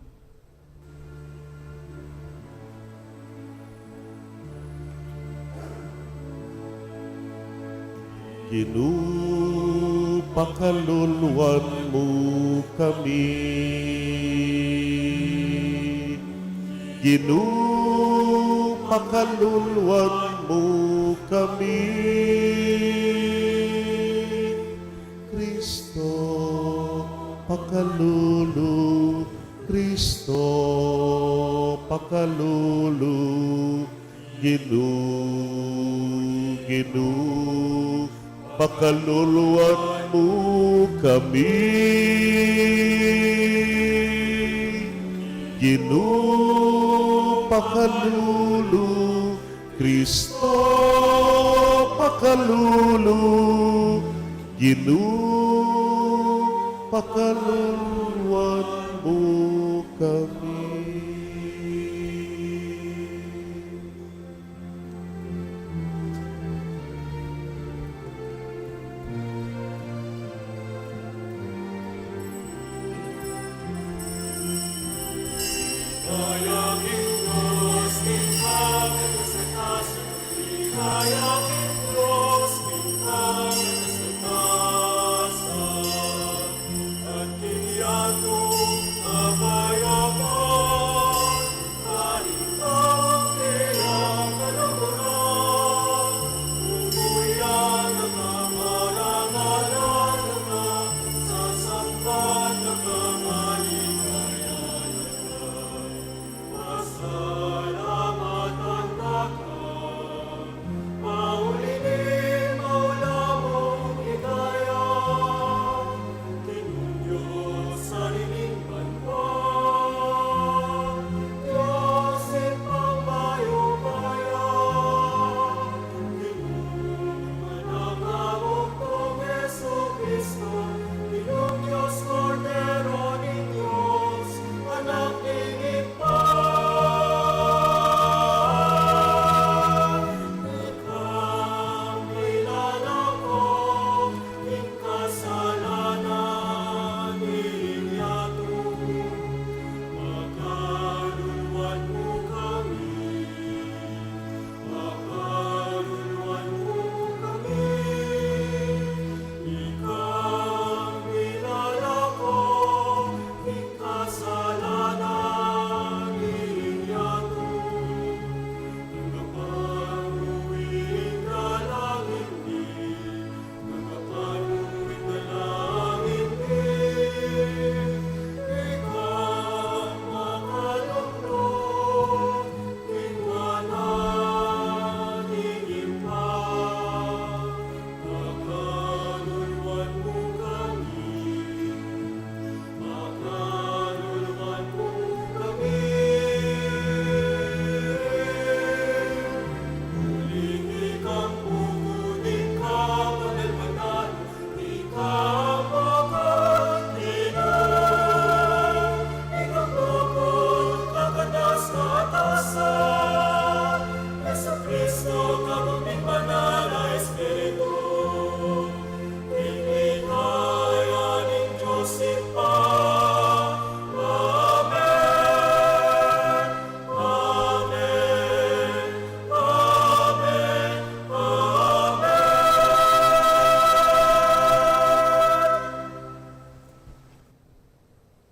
Ginu, pakaluluan mu kami. Ginu, pakaluluan mu kami. Kristo, pakalulu. Kristo, pakalulu. Ginu, Ginu, pakaluluan mu kami. Ginu, pakalulu. Kristo, pakalulu. Ginu, pakaluluan mu kami.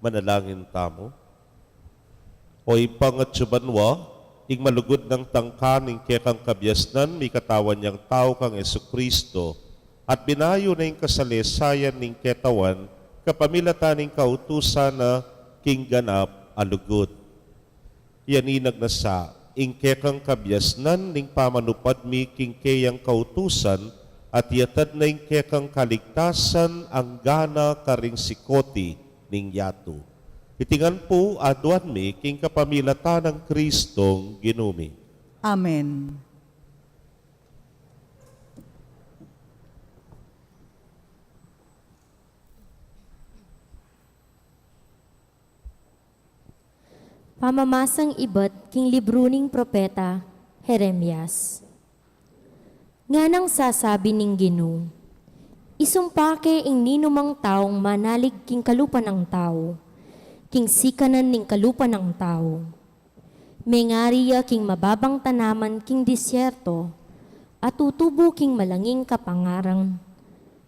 Manalangin tamu. O Ibpa, atiu ka banua, ing malugud nang tangka ning kekang kabiasnan, mikatawan yang tau kang Jesucristo, at binayu na ing kasalesayan ning ketawan, kapamilatan ning kautusan na king ganap a lugud. Iyaninag na sa ing kekang kabiasnan ning pamanupad mi king keyang kautusan, at iyatad na ing kekang kaligtasan anggana karing sikoti ning yatu. Iti ngan pu aduan mi king kapamilatan nang Kristong Ginu mi. Amen. Pamamasang ibat king libru ning propeta Jeremias. Nganang sasabi ning Ginu, isumpa ke ing ninumang taung manalig king kalupa nang tau, king sikanan ning kalupa nang tau. Mengari ya king mababang tanaman king disyerto, a tutubu king malanging kapangaran,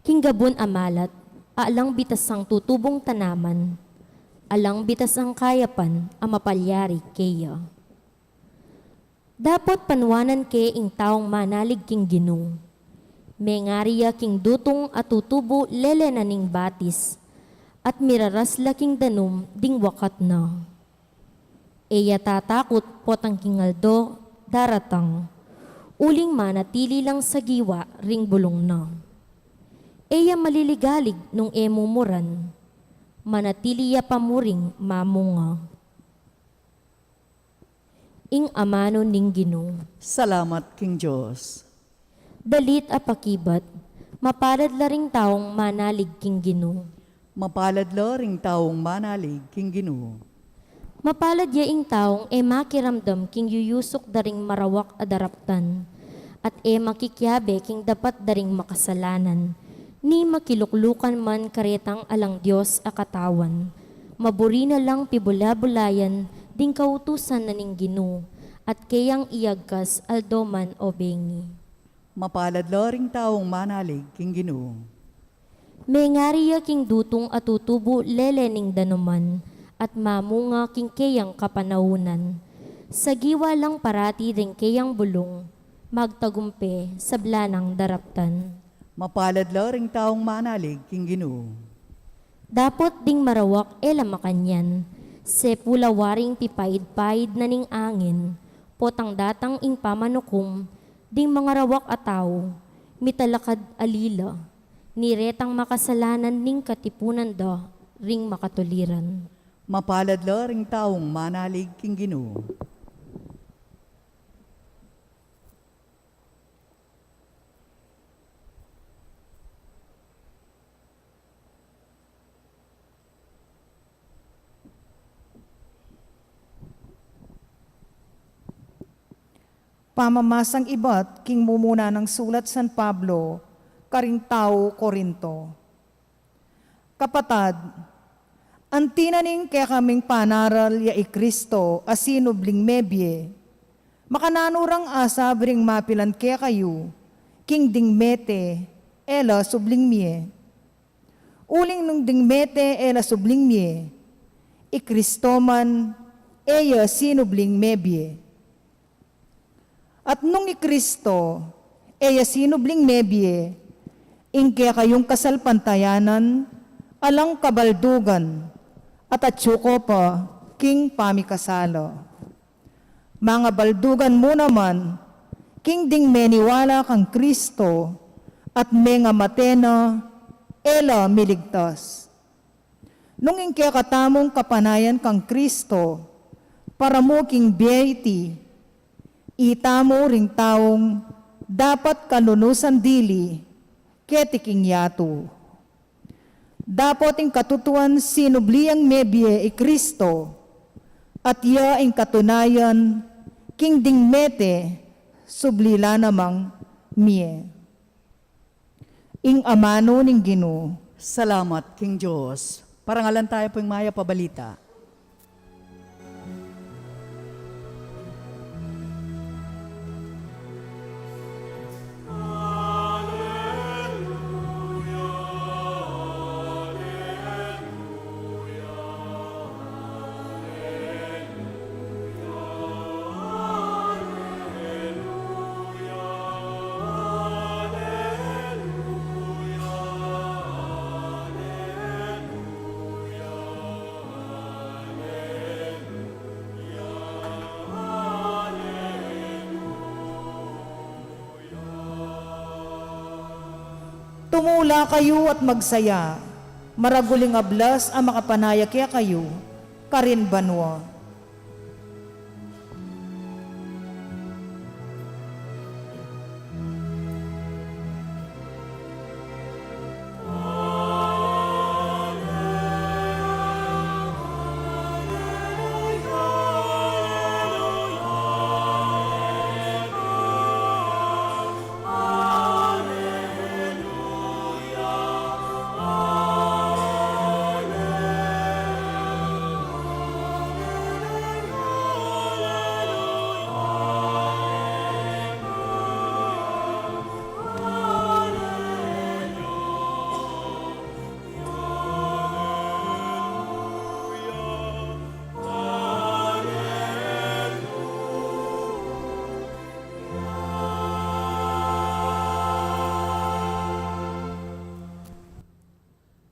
king gabun a malat, alang bitasang tutubung tanaman, alang bitasang kayapan a mapalyari keya. Dapot panuanan ke ing taung manalig king Ginu. Mengari ya king dutung a tutubu lele na ning batis, at miraras la king danum ding wakat na. E ya tatakut potang king aldo daratang, uling manatili lang sagiwa ring bulung na. E ya maliligalig nung e mumuran, manatili ya pa muring mamunga. Ing amanu ning Ginu. Salamat king Dios. Dalit a pakibat, mapalad la ring taung manalig king Ginu. Mapalad la ring taung manalig king Ginu. Mapalad ya ing taung e makiramdam king yuyusuk da ring marawak a daraptan, at e makikiabe king dapat da ring makasalanan, ni makiluklukan man karetang alang Dios a katawan. Maburi na lang pibula-bulayan ding kautusan na ning Ginu, at keyang iyagkas aldo man o bengi. Mapalad la ring taung manalig king Ginu. Mengari ya king dutung a tutubu lele ning danuman, at mamunga king keyang kapanaunan. Sagiwa lang parati ding keyang bulung, magtagumpe sabla nang daraptan. Mapalad la ring taung manalig king Ginu. Dapot ding marawak e la makanyan, sepu la waring pipaid-paid na ning angin, potang datang ing pamanukum ding mangarawak a tau, mitalakad a lila, ni retang makasalanan ning katipunan da ring makatuliran. Mapalad la ring taung manalig king Ginu. Pamamasang ibat king mumuna nang sulat San Pablo karing tau Corinto. Kapatad, anti na ning kekaming panaral ya i Kristo a sinubling mebie, makananu rang asab ring mapilan kekayu, king ding mete e la subling mie. Uling nung ding mete e la subling mie, i Kristo man e ya sinubling mebie. At nung i Kristo e ya sinubling mebie, ing kekayung kasalpantayanan alang kabaldugan, at atyu ko pa king pamikasala. Mangabaldugan mu naman king ding meniwala kang Kristo at mengamate na e la miligtas. Nung ing kekatamung kapanayan kang Kristo para mu king bie iti, itamu ring taung dapat kanunusan dili keti king yatu. Dapot ing katutuan sinubli yang mebie i Kristo, at ya ing katunayan king ding mete subli la namang mie. Ing amanu ning Ginu. Salamat king Dios. Parangalan tayu pu ing mayap a balita. Tumula kayu at magsaya, maragul ing ablas a makapanaya kekayu karin banua.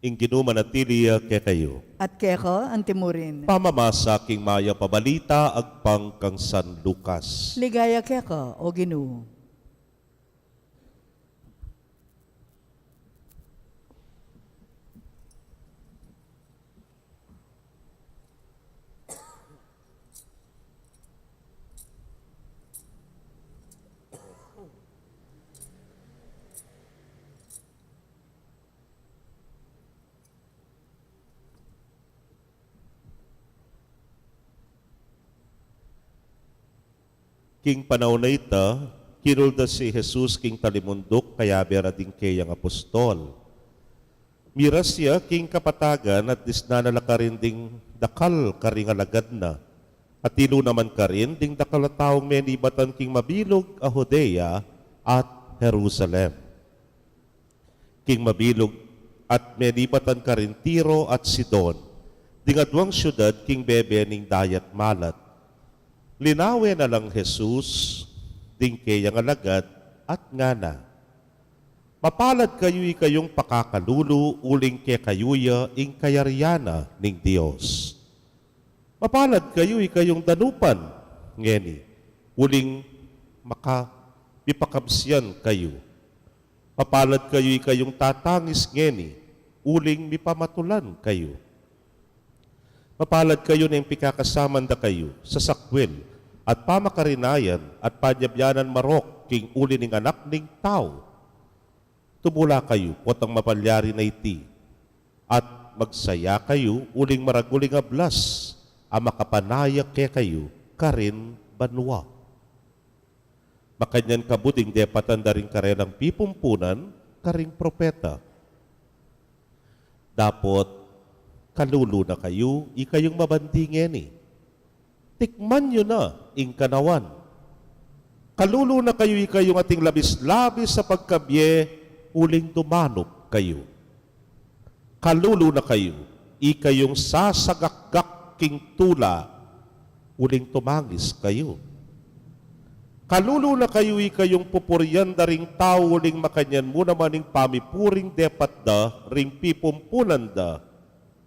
Ing Ginu manatili ya kekayu. At keka antimurin. Pamamasa king Mayap a Balita agpang kang San Lucas. Ligaya keka, O Ginu. King panaun a ita, kinuldas ya i Jesus king talimunduk, kayabe ra ding keyang apostol. Miras ya king kapatagan at disnan na la karin ding dakal karing alagad na, at ilu naman karin ding dakal a taung menibatan king mabilug a Judea at Jerusalem. King mabilug at menibatan karin Tiro at Sidon, ding aduang siudad king bebe ning dayat malat. Linawe na lang Jesus ding keyang alagad at ngana, "Mapalad kayu ikayung pakakalulu, uling kekayu ya ing kayarian na ning Dios. Mapalad kayu ikayung danupan ngeni, uling maka-, mipakabsian kayu. Mapalad kayu ikayung tatangis ngeni, uling mipamatulan kayu. Mapalad kayu neng pikakasaman da kayu sa sakwil at pamakarinayan at panyabyanan marok king uli ning Anak ning Tau. Tumula kayu potang mapalyari na iti, at magsaya kayu, uling maragul ing ablas a makapanaya kekayu karin banua." Makanyan kabud ing depatan da ring karelang pipumpunan karing propeta. Dapot kalulu na kayu ikayung mabandi ngeni. Tikman yu na ing kanawan. Kalulu na kayu ikayung ating labis-labis a pagkabie, uling dumanup kayu. Kalulu na kayu ikayung sasagakgak king tula, uling tumangis kayu. Kalulu na kayu ikayung pupurian da ring tau, uling makanyan mu naman ing pamipuring depat da ring pipumpunan da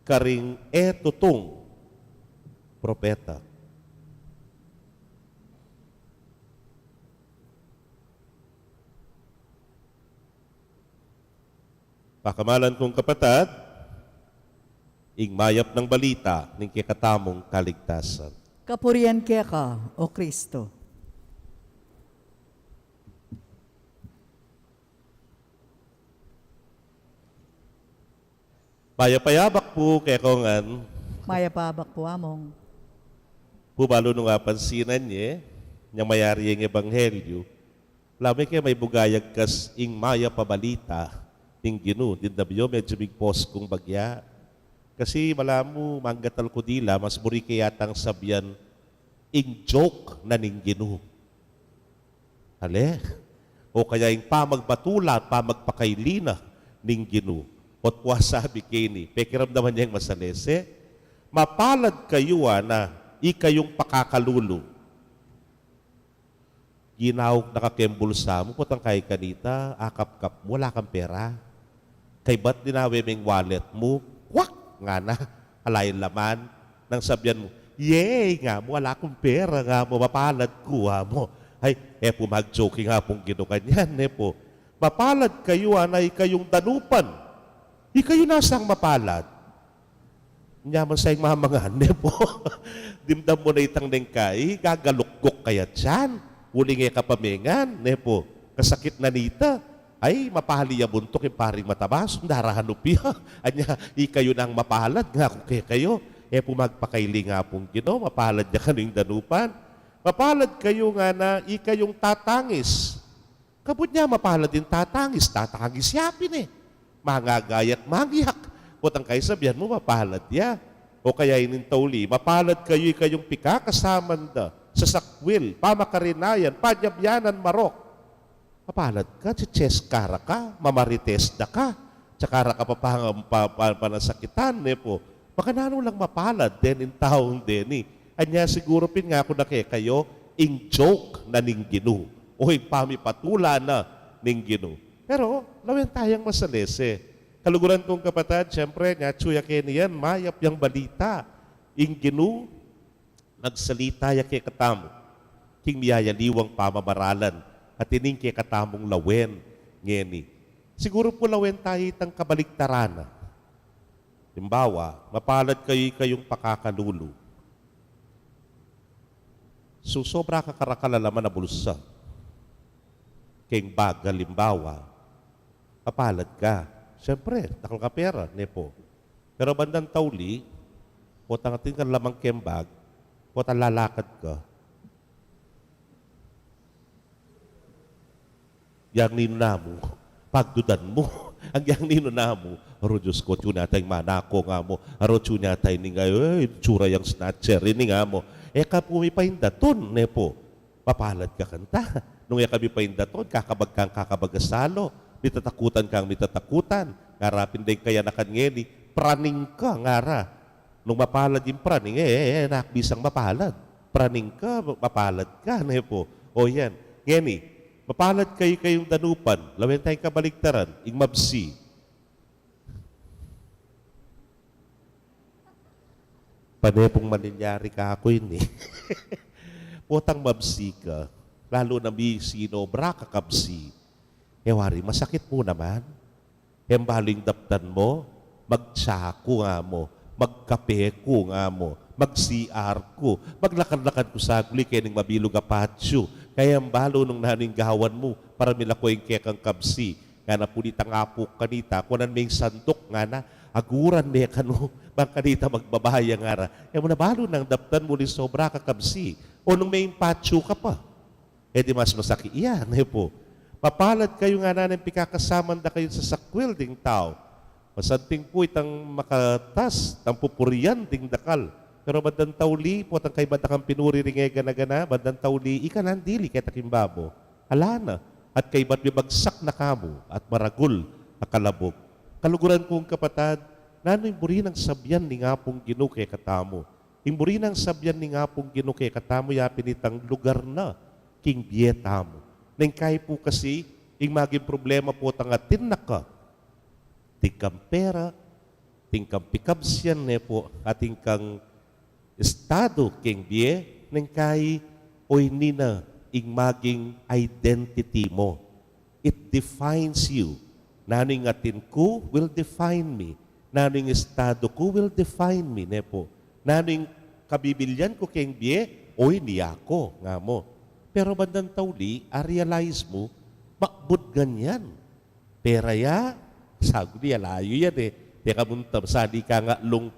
karing e tutung propeta. Pakamalan kung kapatad, ing mayap nang balita ning kekatamung kaligtasan. Kapurian keka, O Kristo. Mayap a abak pu kekayu ngan. Mayap a abak pu, Among. Pu, balu nung apansinan ye, nyang mayari yang ebanghelyu, ala mu ke, maibugayag kas ing mayap a balita ning Ginu. Dindamu, medyu migpos kung bagya. Kasi balamu manggatal ku dila, mas buri ke yatang sabyan ing joke na ning Ginu. Ale? O kaya ing pamagbatula, pamagpakaili na ning Ginu. Ot pu, sabi keni, pekiramdaman yang masalese, "Mapalad kayu, ana, ikayung pakakalulu." Ginauk na ka keng bulsa mu, potang kay kanita, akapkap mu, ala kang pera. Kaybat linawe meng wallet mu, kwak! Ngana, ala ing laman. Nang sabyan mu, "Yay!" nga mu, "Ala kung pera," nga mu, "Mapalad ku," nga mu. Ay, e pu mag-joke ing Apung Ginu kanyan, e pu. Mapalad kayu, ana, ikayung danupan. Ikayu na sang mapalad. Nyaman sa ing mamangan, ne pu. Dimdam mu na itang nengkai, gagalukguk ka ya tiyan. Uling e ka pa mengan, ne pu. Kasakit na nita. Ay, mapali ya buntuk ing paring matabas, darahan upia. Anya, ikayu nang mapalad, ngaku kekayu. E pu magpakailing Apung Ginu, mapalad ya kanu ing danupan. Mapalad kayu ngana, ikayung tatangis. Kabud nya mapalad ing tatangis, tatangis ya pin e. Mangagayat, mangiyak. Potang kaisa biyan mu mapalad ya. O kaya ining tauli, mapalad kayu ikayung pikakasaman da sa sakwil, pamakarinayan, panyabyanan, marok. Mapalad ka, checheskara ka, mamarites da ka. Tsaka ra ka pa, pa, pa, pa, panasakitan, ne pu. Makananu lang mapalad deni ing taung deni. Anya siguru pin ngaku na kekayu, ing joke na ning Ginu. O ing pamipatula na ning Ginu. Pero, lawen tayang masalese. Kaluguran kung kapatad, siyempre, nga, atyu ya keni yan, mayap yang balita. Ing Ginu, nagsalita ya kekatamu. King miyayaliwang pamamaralan, at ining kekatamung lawen, ngeni. Siguru pu lawen tayu itang kabaligtaran na. Halimbawa, mapalad kayu ikayung pakakalulu. Susobra ka karakal a laman a bulsa. Keng bag, halimbawa, mapalad ka. Siyempre, dakal ka pera, ne pu. Pero bandang tauli, potang atin kang laman keng bag, potang lalakad ka. Yang ninu namu, pagdudan mu. Ang yang ninu namu, "Aro, Diyos ku, atyu na yata ing mana ku," nga mu. "Aro, atyu na yata ini nga, eh, itsura yang snatcher ini," nga mu. E ka pu mipaindatun, ne pu. Mapalad ka kanita. Nung e ka mipaindatun, kakabag kang kakabag a salo. Mitatakutan kang mitatakutan. Ngara pin deng kayanakan ngeni, praning ka, ngara. Nung mapalad ing praning, e, e, e, na bisang mapalad. Praning ka, mapalad ka, ne pu. O yan. Ngeni, mapalad kayu ikayung danupan. Lawen tayang kabaligtaran, ing mabsi. Pane pung malilyari kaku ini. Potang mabsi ka. Lalu na misinobra ka kabsi. E wari, masakit mu naman. E balu ing daptan mu, magtsa ku nga mu, magkape ku nga mu, mag-C R ku, maglakad-lakad ku saguli keni king mabilug a patio. Kaya e balu nung nanu ing gawan mu, para milako ing kekang kabsi. Ngana pu nitang apu kanita, kuanan me ing sanduk, ngana, aguran me kanu, bang kanita magbabaya, ngara. E mu na balu nang daptan mu uli ing sobra ka kabsi. O nung me ing patio ka pa. E di mas masakit ya, ne pu. Mapalad kayu ngana ning pikakasaman da kayu sa sakwil ding tau. Masanting pu itang makatas, tang pupurian ding dakal. Pero bandang tauli, potang kaybat da kang pinuri ring e gana-gana, bandang tauli, ika nang dili keta king babo. Ala na, at kaybat mibagsak na kamu, at maragul a kalabug. Kaluguran kung kapatad, nanu ing buri nang sabian ning Apung Ginu kekatamu? Ing buri nang sabian ning Apung Ginu kekatamu, ya pin itang lugar na king bie tamu. Neng kai pu kasi, ing maging problema potang atin na ka, atin kang pera, atin kang pikabsian, ne pu, atin kang estado king bie, neng kai, o ini na ing maging identity mu. It defines you. Nanu ing atin ku will define me. Nanu ing estado ku will define me, ne pu. Nanu ing kabibilian ku king bie, o ini aku, nga mu. Pero bandang tauli, a-realize mu, makbud ngan yan. Pera ya, saguli, alayu yan e. Teka munta, sali ka ngan lung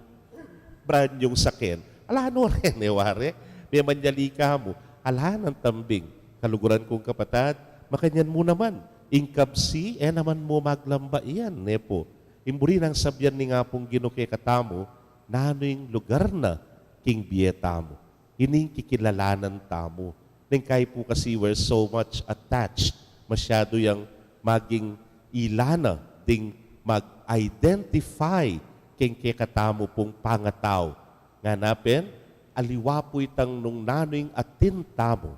brand yung saken. Ala no rin e, wari. Memang yali ka mu. Ala nang tambing. Kaluguran kung kapatad, makanyan mu naman. Ing kabsi, e naman mu maglamba yan, ne pu. Ing buri nang sabian ning Apung Ginu kekatamu, nanu ing lugar na king bie tamu. Ining kikilalanan tamu. Neng kai pu kasi we're so much attached. Masyadu yang maging ila na ding mag-identify king kekatamu pung pangatau. Ngana pin, aliwa pu itang nung nanu ing atin tamu.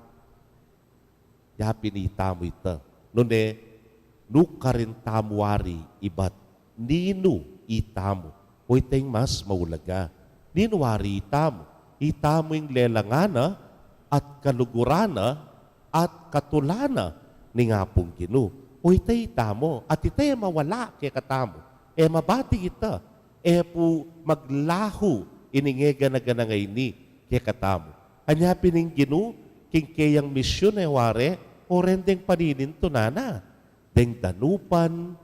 Ya pin itamu ita. Nune, nukarin tamu wari ibat ninu itamu. O ita ing mas maulaga. Ninu wari itamu. Itamu ing lelangan na at kaluguran na at katulan na ning Apung Ginu. Uy, ita itamu, at ita e mawala kekatamu, e mabati ita, e pu maglahu ining e gana-gana ngeni kekatamu. Anya pin ing Ginu, king keyang misyun e wari, o ren deng paninintunan na, deng danupan,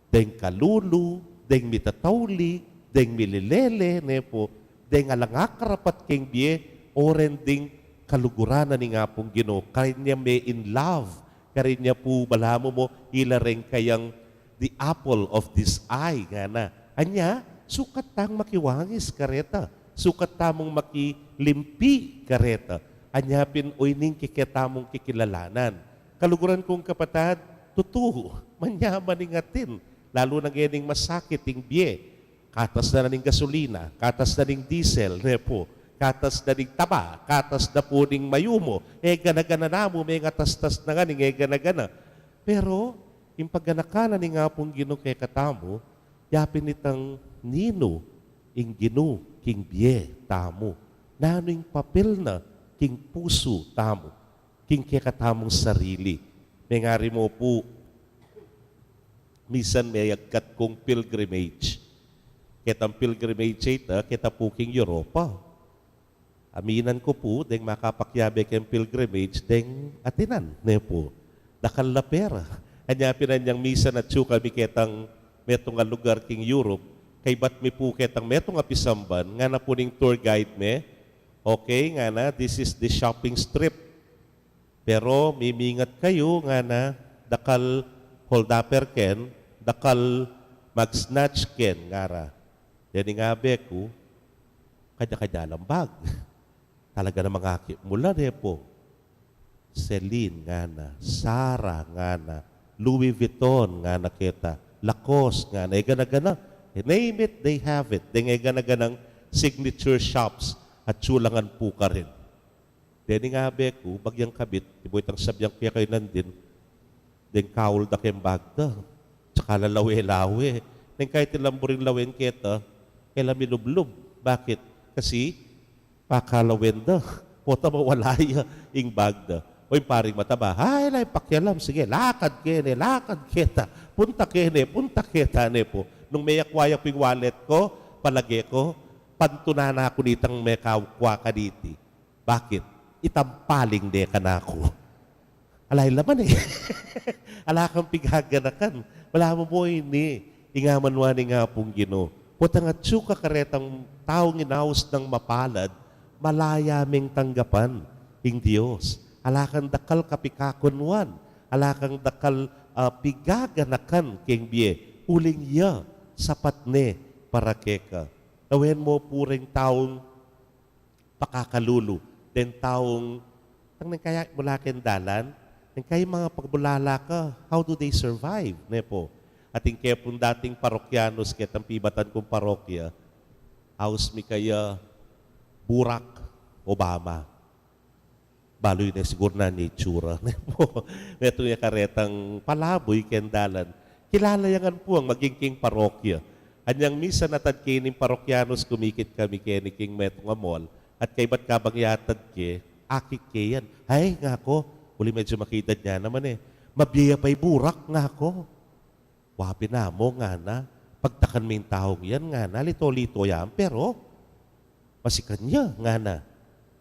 deng kalulu, deng mitatauli, deng mililele, ne pu, deng alang akarapat keng bie, o ren ding kaluguran na ning Apung Ginu, karin ya me in love, karin ya pu balamu mo, ila reng kayang the apple of this eye, ngana. Anya, sukat tang makiwangis kareta, sukat tamung makilimpi kareta, anya pin o ining kiketamung kikilalanan. Kaluguran kung kapatad, tutu, manyaman ing atin, lalu na ngening masakit ing bie. Katas na ning gasolina, katas na ning diesel, ne pu, katas na ning taba, katas na pu ning mayumu, e gana-gana namu, mengatastas na ngan ing e gana-gana. Pero, ing paganakan na ning Apung Ginu kekatamu, yapin itang ninu ing Ginu king bie tamu. Nanu ing papel na king pusu tamu, king kekatamung sarili. Mengari mo pu, misan meyagkat kung pilgrimage. Ketang pilgrimage ita, keta pu king Europa. Aminan ku pu, deng makapakiabe keng pilgrimage, deng atinan, ne pu. Dakal la pera. Anya pin anyang misan atyu kami ketang metung a lugar king Europe, kaybat mi pu ketang metung a pisamban, ngana pu ning tour guide me, "Okay," ngana, "this is the shopping strip. Pero mimingat kayu," ngana, "dakal holdupper ken, dakal mag-snatch ken," ngara. Deni ngabe ku, kanya-kanya lang bag. Talaga namang akit mu la, ne pu. Celine, ngana, Zara, ngana, Louis Vuitton, ngana keta, Lacoste, ngana, e gana-gana. Name it, they have it. Deng e gana-ganang signature shops, atyu la ngan pu karin. Deni ngabe ku, bagyang kabit, ibu itang sabian ku ya kaya nandin, deng kaul da keng bag da. Tsaka lalawe-lawe. Neng kaya iti lamburing lawen keta, e la milublub. Bakit? Kasi, pakalawen da. Pota mawala ya ing bag da. O ing paring mataba, "Ay, ala ing pakialam. Sige, lakad kene, lakad keta. Punta kene, punta keta," ne pu. Nung meyakwa ya pu ing wallet ku, palage ku, pantunan na ku nitang mekakwa kaniti. Bakit? Itampaling ne kanaku. Ala ing laman e. Ala kang pigaganakan. Balamu mo ini, ing amanwa ning Apung Ginu. Potang atyu ka karetang taung inaus nang mapalad, malaya meng tanggapan ing Dios. Ala kang dakal kapikakunwan, ala kang dakal, ah, pigaganakan keng bie, uling ya sapat ne para keka. Lawen mo pu reng taung pakakalulu, deng taung, tang neng kaya mula keng dalan, neng kaya mga pagbulala ka, how do they survive, ne pu? Atin ke pung dating parokyanos ketang pibatan kung parokya, aus mi kaya Barack Obama. Balu ne siguru na itsura, ne pu. Metung ya karetang palabuy keng dalan. Kilala ya ngan pu ing maging king parokya. Anyang misan atad ke ning parokyanos, kumikit kami keni king metung a mall, at kaybat kabang yatad ke, akit ke yan. "Ay," ngaku, uli medyu makiedad ya naman e. "Mabie ya pa i Barack," ngaku. "Wa pin, Among," ngana, "pagtakan me ing taung yan," ngana, "lito-lito yan, pero masikan ya," ngana.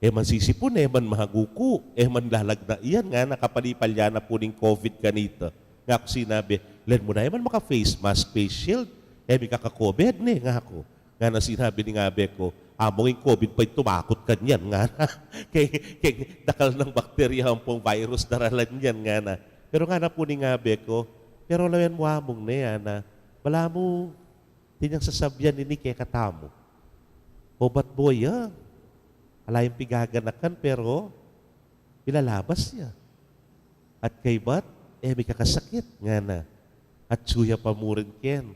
"E man sisipun, e man maguku, e man lalagna yan," ngana, kapalipal ya na pu ning COVID kanita. Ngaku sinabi, "Len mu na e man maka-face mask, face shield, e mi kaka-COVID ne," ngaku. Ngana sinabi ning abe ku, "Among, ing COVID pa ing tumakut kanyan," ngana. Keng, keng dakal nang bakterya ampong virus daralan yan, ngana. Pero ngana pu ning abe ku, "Pero lawen mu, Among, ne," ngana, "balamu, atin yang sasabian ini kekatamu. Obat boy, ah. Ala yang pigaganakan, pero milalabas ya. At kaybat, e mi kakasakit," ngana. Atyu ya pa mu rin ken.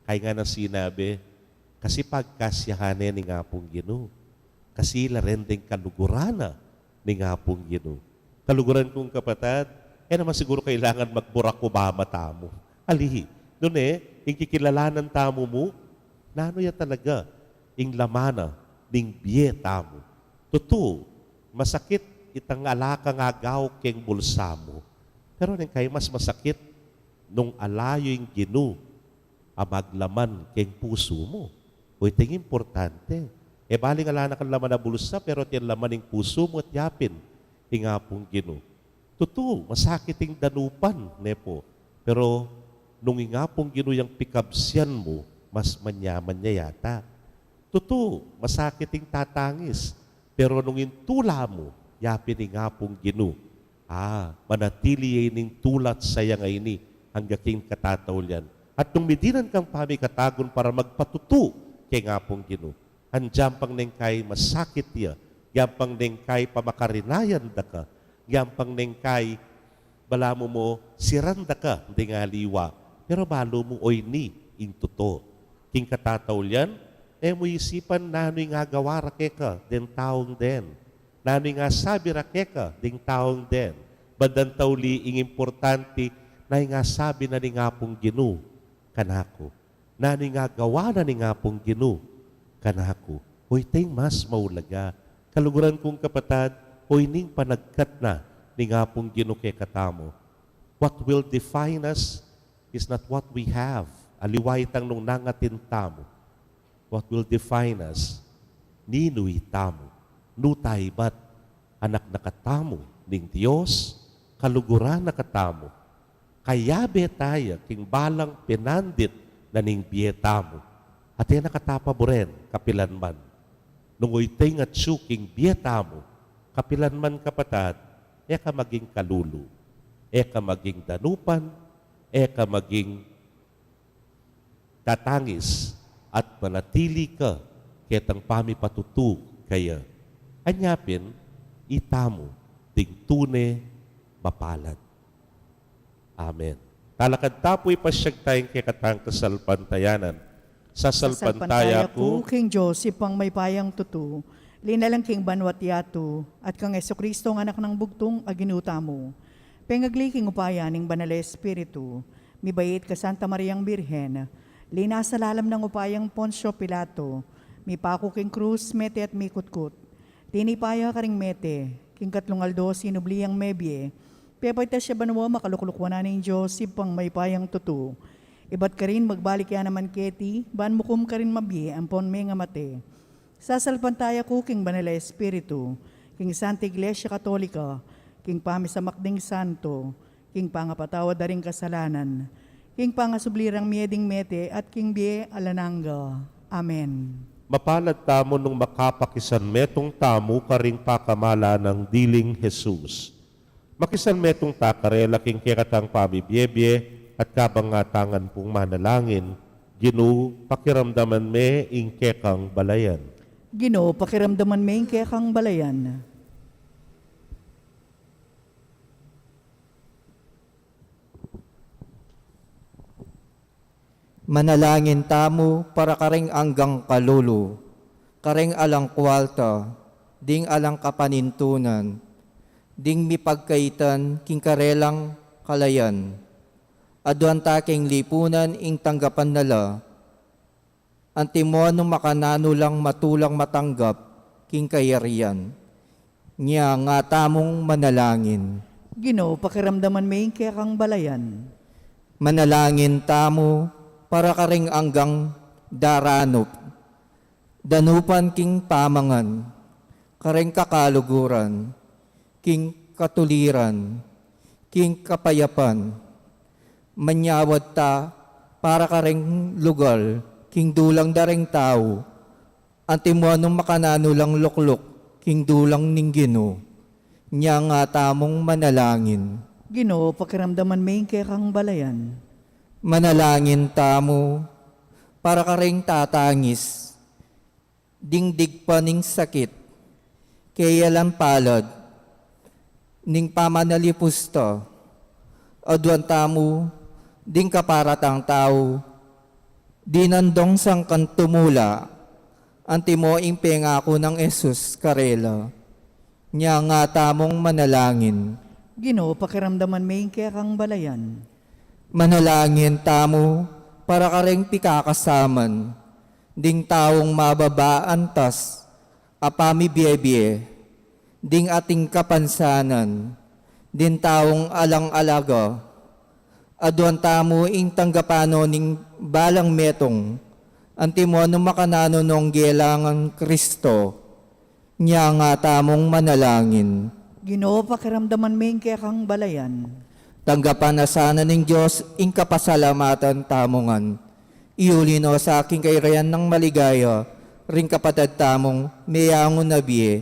Kaya ngana sinabi, kasi pagkasyahan ne ning Apung Ginu. Kasi la rin ding kaluguran na ning Apung Ginu. Kaluguran kung kapatad, e naman siguru kailangan mag-Barack Obama tamu. Ali, nune, ing kikilalanan tamu mu, nanu ya talaga ing laman na ning bie tamu. Tutu, masakit itang ala kang agaw keng bulsa mu. Pero neng kaya mas masakit, nung ala yu ing Ginu a maglaman keng pusu mu. O, iti ing importante. E baling ala na kang laman a bulsa, pero atin laman ing pusu mu at yapin ing Apung Ginu. Tutu, masakit ing danupan, ne pu. Pero nung ing Apung Ginu yang pikabsian mu, mas manyaman ya yata. Tutu, masakit ing tatangis, pero nung ing tula mu yapin ing Apung Ginu, a, manatili ya ining tula at saya ngeni angga king katataulian. At nung midinan kang pamikatagun para magpatutu keng Apung Ginu, anggapang neng kai masakit ya, anggapang neng kai pamakarinayan da ka, anggapang neng kai balamu mu siran da ka ding aliwa, pero balu mu oyni ing tutu. King katataulian, e mu isipan nanu ing agawa ra keka deng taung den, nanu ing asabi ra keka ding taung den. Bandang tauli, ing importante, nanu ing asabi na ning Apung Ginu kanaku, nanu ing agawa na ning Apung Ginu kanaku. O, iti ing mas maulaga. Kaluguran kung kapatad, o, ining panagkat na ning Apung Ginu kekatamu. What will define us is not what we have. Aliwa itang nung nangatin tamu. What will define us? Ninu itamu? Nu ta ibat? Anak na katamu ning Dios, kaluguran na katamu, kayabe ta ya king balang pinandit na ning bie tamu. At e na kata paburen kapilan man. Nung oyni ing atyu king bie tamu, kapilan man kapatad, e ka maging kalulu, e ka maging danupan, e ka maging tatangis at manatili ka ketang pamipatutu kaya. Anya pin, itamu ding tune mapalad. Amen. Talakad ta pu, ipasyag taya ing kekatang kasalpantayanan. Sasalpantaya ku king Dios, Ibpang mayupayang tutu, linalang king banwa't yatu, at kang Jesucristo, a Anak nang bugtung a Ginu tamu. Pengagli king upaya ning Banal a Espiritu, mibait kang Santa Mariang Birhen, linasa lalam ning upayang Poncio Pilato, mipaku king krus, mete at mikutkut. Tinipa ya karing mete, king katlung aldo sinubli yang mebie, pepaitas ya banua, makalukluk wanan ning Dios, Ibpang mayupayang tutu. Ibat karin magbalik ya naman keti, ban mukum karing mabie ampon mengamate. Sasalpantaya ku king Banal a Espiritu, king Santa Iglesia Katolika, king pamisamak ding santo, king pangapatawad da ring kasalanan, king pangasubli rang mie ding mete, at king bie alang angga. Amen. Mapalad tamu nung makapakisanmetung tamu karing pakamalan nang diling Jesus. Makisanmetung ta karela king kekatang pamibiebie, at kabang atangan pung manalangin, Ginu, pakiramdaman me ing kekang balayan. Ginu, pakiramdaman me ing kekang balayan. Manalangin tamu para karing anggang kalulu, karing alang kualta, ding alang kapanintunan, ding mipagkaitan king karelang kalayan. Aduan ta king lipunan ing tanggapan na la, antimo nung makananu lang matulang matanggap king kayarian. Nya nga tamung manalangin. Ginu, pakiramdaman me ing kekang balayan. Manalangin tamu para karing anggang daranup, danupan king pamangan, karing kakaluguran, king katuliran, king kapayapan. Manyawad ta para karing lugal king dulang da ring tau, antimo nung makananu lang lukluk king dulang ning Ginu. Nya nga tamung manalangin. Ginu, pakiramdaman me ing kekang balayan. Manalangin tamu para karing tatangis, ding digpa ning sakit, keya lang palad ning pamanalipus ta. Aduan tamu ding kaparatang tau, dinandong sangkan tumula, antimo ing pengaku nang Jesus karela. Nya nga tamung manalangin. Ginu, pakiramdaman me ing kekang balayan. Manalangin tamu para karing pikakasaman ding taung mababa antas a pamibiebie, ding ating kapansanan, ding taung alang alaga, Aduan tamu ing tanggapan no ning balang metung, antimo nung makananu nong gelangan Kristo, nya nga tamung manalangin. Ginu, pakiramdaman me ing kekang balayan. Tanggapan na sana ning Dios ing kapasalamatan tamu ngan. Iuli no sa king kayarian nang maligaya, ring kapatad tamung meyangu na bie,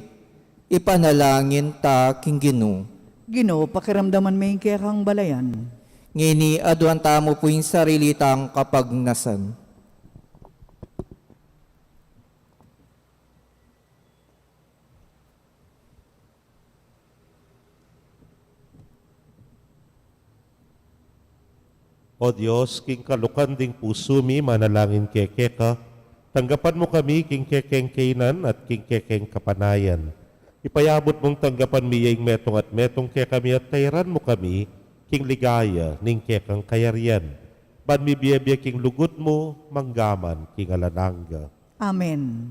ipanalangin ta king Ginu. Ginu, pakiramdaman me ing kekang balayan. Ngeni aduan tamu pu ing sarili tang kapagnasan. O Dios, king kalukan ding pusu mi manalangin keka, tanggapan mu kami king kekeng kainan at king kekeng kapanayan. Ipayabut mung tanggapan mi ya ing metung at metung kekami at tairan mu kami king ligaya ning kekang kayarian. Ban mibie-bie king lugud mu, mangga man king alang angga. Amen.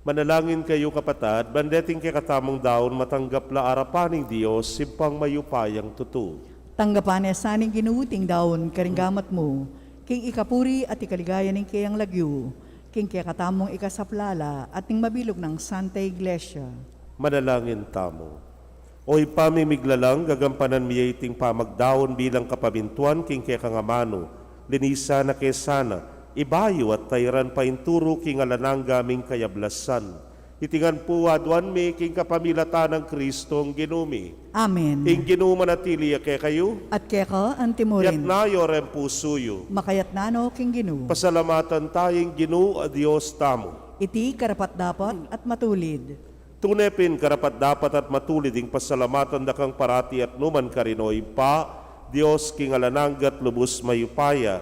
Manalangin kayu, kapatad, ban deting kekatamung daun matanggap la arapan ning Dios, Ibpang mayupayang tutu. Tanggapan na sa ning Ginu iting daun karing gamat mu, king ikapuri at ikaligaya ning keyang lagyu, king kekatamung ikasaplala at ning mabilug nang Santa Iglesia. Manalangin tamu. O Ibpa ming miglalang, gagampanan mi ya iting pamagdaun bilang kapamintuan king kekang amanu. Linisan na ke sana, ibayu at tairan painturu king alang angga ming kayablasan. Iti ngan pu aduan mi king kapamilatan nang Kristong Ginu mi. Amen. Ing Ginu manatili ya kekayu. At keka antimurin. Itas yu reng pusu yu. Makaitas no king Ginu. Pasalamatan taya ing Ginu a Dios tamu. Iti karapat-dapat at matulid. Tune pin karapat-dapat at matulid ing pasalamatan da kang parati at nukarin man, O Ibpa, Dios king alang angga at lubus mayupaya.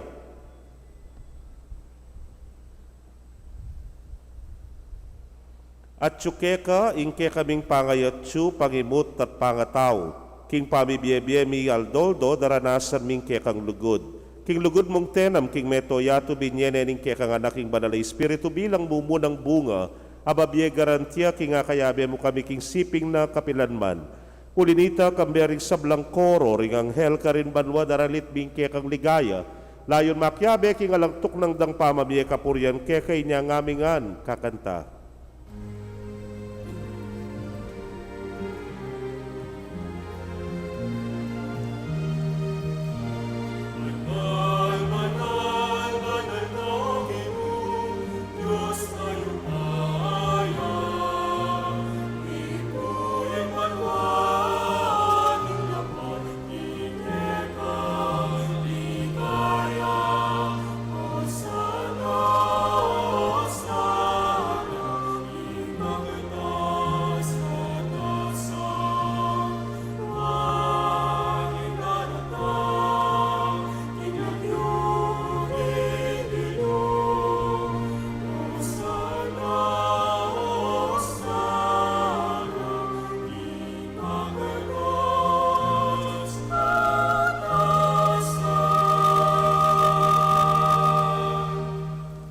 Atyu keka ing kekaming pangayatyu, pangimut at pangatau, king pamibie-bie mi aldo-aldo daranasan mi ing kekang lugud. King lugud mung tenam king mabilug a yatu, binie ne ning kekang Anak ing Banal a Espiritu bilang mumunang bunga, a babie garantia king akayabe mu kami king siping na kapilanman. Uli na nita, kambe ring sablang koro ring anghel karin banua, daralit mi ing kekang ligaya, layun makiabe king alang tuknang dang pamamie kapurian keka. Inya ngan mi ngan kakanta.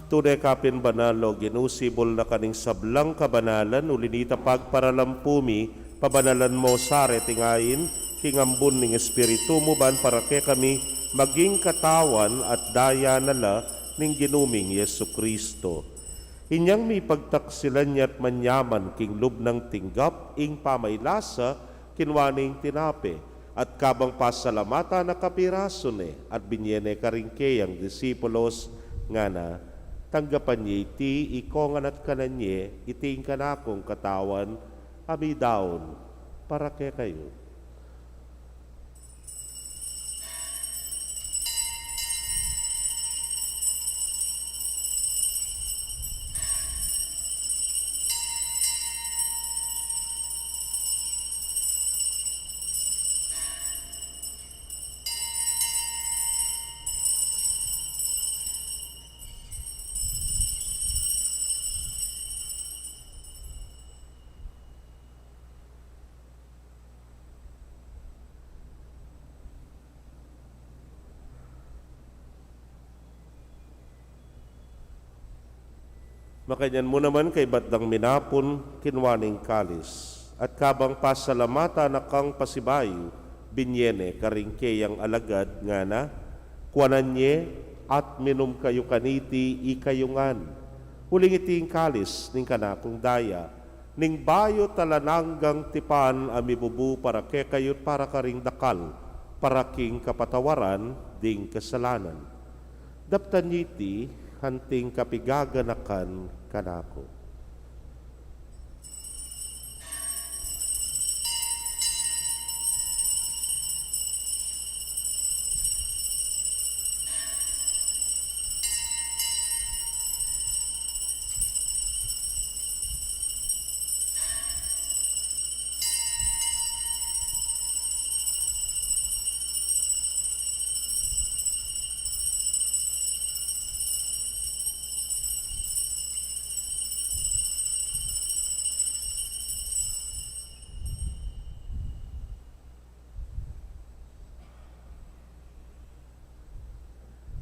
Tune ka pin banal, O Ginu, sibul na ka ning sablang kabanalan, uli na nita pagparalampu mi, pabanalan mu sa reting ain, king ambun ning Espiritu mu, ban para kekami maging katawan at daya na la ning Ginu ming Jesucristo. Inyang mipagtaksilan ya at manyaman king lub nang tinggap ing pamailasa, kinua ne ing tinape, at kabang pasalamatan na, kapirasu ne, at binie ne karing keyang disipulos, ngana: Tanggapan ye iti ikong ngan at kanan ye, iti ing kanakung katawan, a midaun para kekayu. Makanyan mu naman, kaybat dang minapun, kinua ne ing kalis, at kabang pasalamatan na kang pasibayu, binie ne karing keyang alagad, ngana: Kuanan ye at minum kayu kaniti, ikayu ngan, uling iti ing kalis ning kanakung daya, ning bayu at alang anggang tipan, a mibubu para kekayu at para karing dakal, para king kapatawaran ding kasalanan. Daptan ye iti anting kapigaganakan kanaku.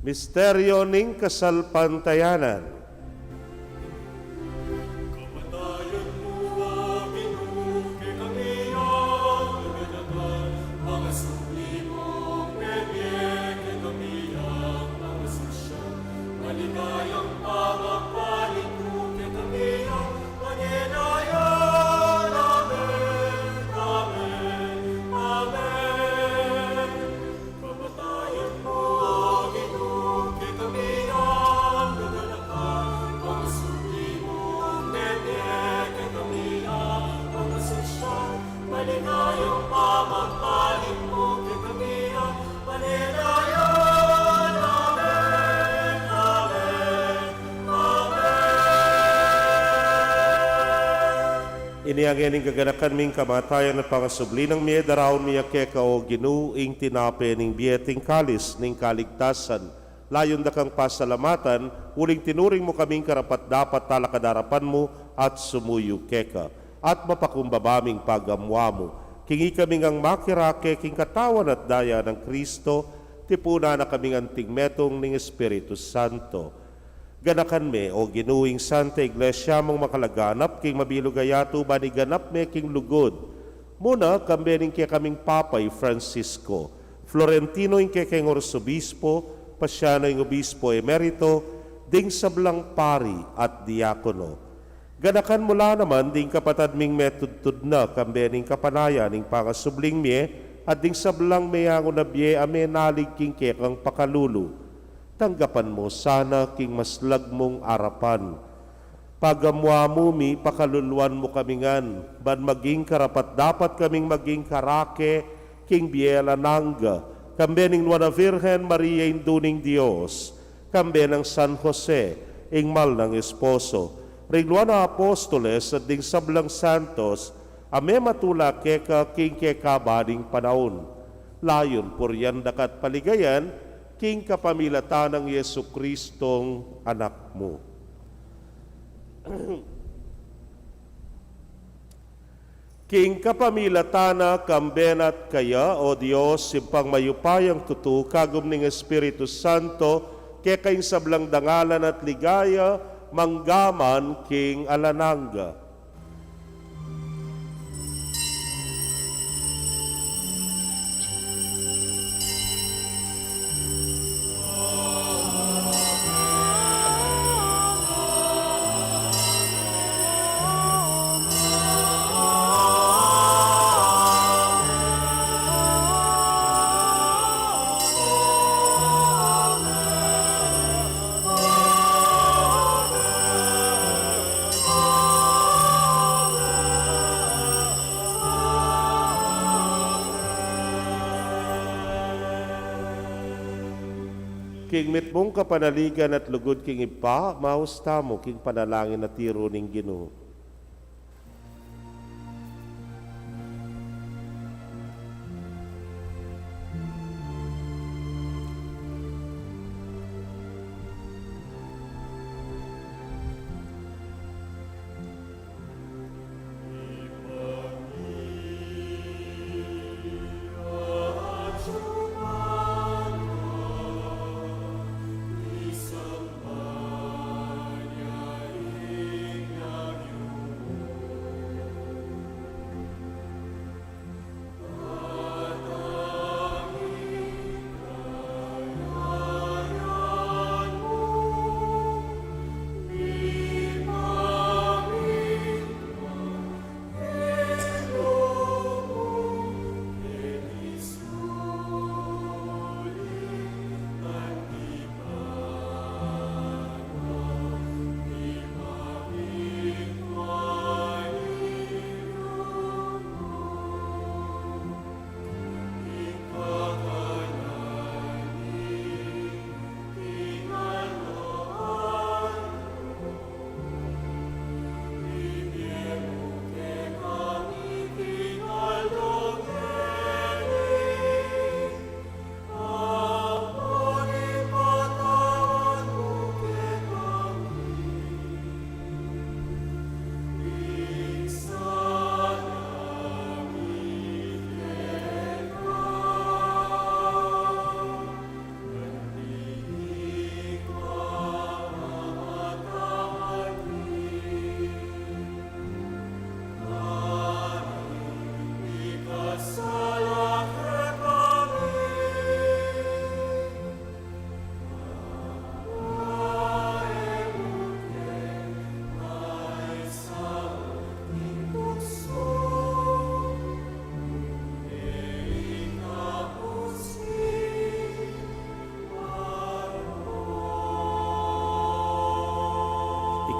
Misteryo ning kasalpantayanan. Kamatayan mu, O Ginu, kekami yang naganakan, pangasubli mung mebie, kekami yang pangasasya, maligayang pamagpalit mu, kekami yang mangenayan. Amen, amen, amen. Kamatayan mu, O Ginu, kekami yang naganakan, Nia ngening kaganakan ming kamatayan at pangasubli nang mie, daraun mi keka, O Ginu, ing tinape ning bie at ing kalis ning kaligtasan. Layun da kang pasalamatan, uling tinuring mu kaming karapat-dapat talakad king arapan mu at sumuyu keka. At mapakumbaba ming pagamuamu, king ikami ngang makirake king katawan at daya nang Kristo, tipunan na kaming anting metung ning Espiritu Santo. Ganakan me, O Ginu, ing Santa Iglesia mung makalaganap king mabilug a yatu ban iganap me king lugud. Muna, kambe ning kekaming Papa i Francisco, Florentino ing kekeng Arsobispo, Paciano ing Obispo Emerito, ding sablang pari at diakono. Ganakan mu la naman ding kapatad ming metudtud na, kambe ning kapanayan ning pangasubling mie, at ding sablang meyangu na bie a menalig king kekang pakalulu. Tanggapan mu sana king maslag mung arapan. Pagamuamu mi, pakaluluan mu kami ngan, ban maging karapat-dapat kaming maging karake king bie alang angga, kambe ning Nuan a Virgen Maria, Indu ning Dios, kambe nang San Jose, ing mal nang esposo, ring Nuan a Apostoles, at ding sablang santos a mematula keka king kekaban ning panaun. Layun purian da ka at paligayan, king kapamilatan nang Jesucristong Anak mu. King kapamilatan na, kambe na at kaya, O Dios, Ibpang mayupayang tutu, kagum ning Espiritu Santo, keka ing sablang dangalan at ligaya, mangga man king alang angga. King mitmung kapanaligan at lugud king Ibpa, maus tamu king panalangin a tiru ning Ginu.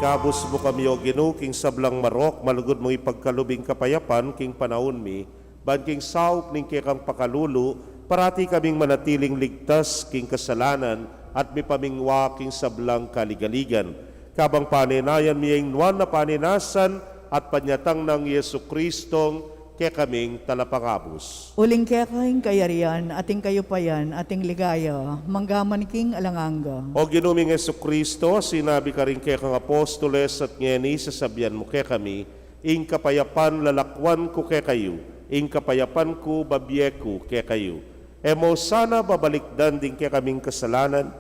Ikabus mu kami, O Ginu, king sablang marok, malugud mung ipagkalub ing kapayapan king panaun mi, ban king saup ning kekang pakalulu, parati kaming manatiling ligtas king kasalanan at mipamingwa king sablang kaligaligan. Kabang panenayan mi ing nuan a panenasan, at panyatang nang Jesucristong kekaming Talapangabus. Uling keka ing kayarian, at ing kayupayan, at ing ligaya, mangga man king alang angga. O Ginu ming Jesucristo, sinabi karing kekang apostoles, at ngeni sasabian mu kekami, ing kapayapan lalakwan ku kekayu, ing kapayapan ku babie ku kekayu. E mu sana babalikdan ding kekaming kasalanan,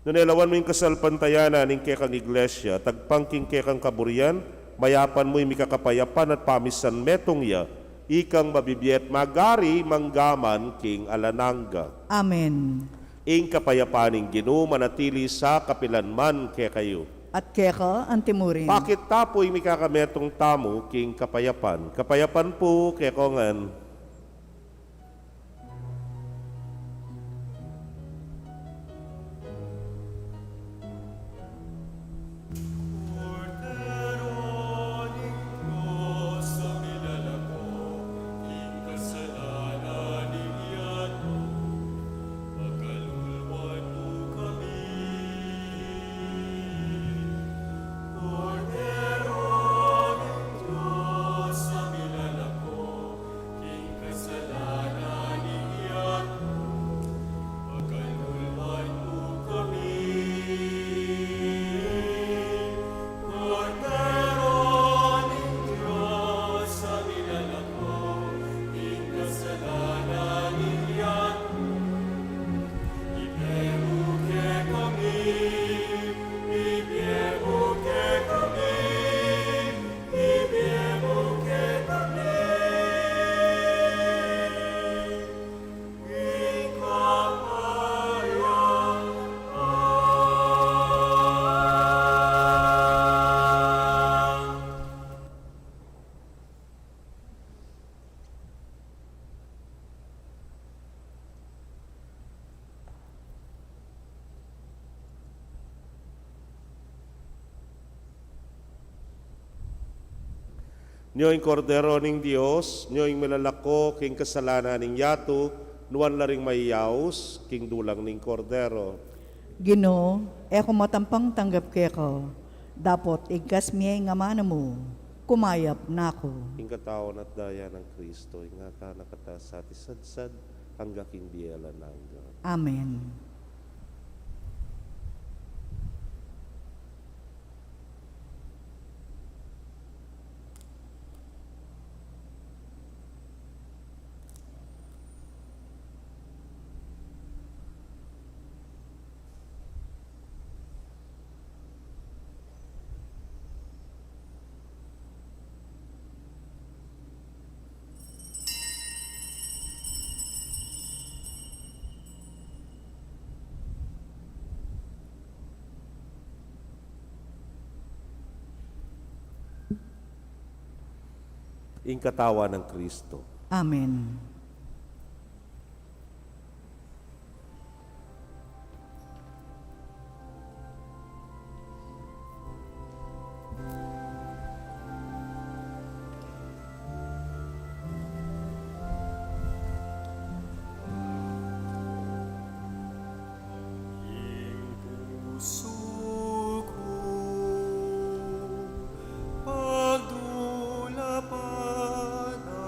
nune lawan mu ing kasalpantayanan ning kekang Iglesia, tagpang king kekang kaburian, mayapan mu ing mikakapayapan at pamisan metung ya, ikang mabibie at magari mangga man king alang angga. Amen. Ing kapayapan ning Ginu manatili sa kapilan man kekayu. At keka antimurin. Pakit ta pu ing mikakametung tamu king kapayapan. Kapayapan pu kekongan. Nyo ing Kordero ning Dios, nyo ing milalako king kasalanan ning yatu, nuan la ring mayayaus king dulang ning Kordero. Ginu, e ku matampang tanggap keka, dapot igkas me ing amanu mu, kumayap na ku. Ing katawan at daya nang Kristo, ingatan na kata sa at isadsad, angga king bie alang angga. Amen. Ing katawan nang Kristo. Amen. Ing pusu ku pagdulapan na,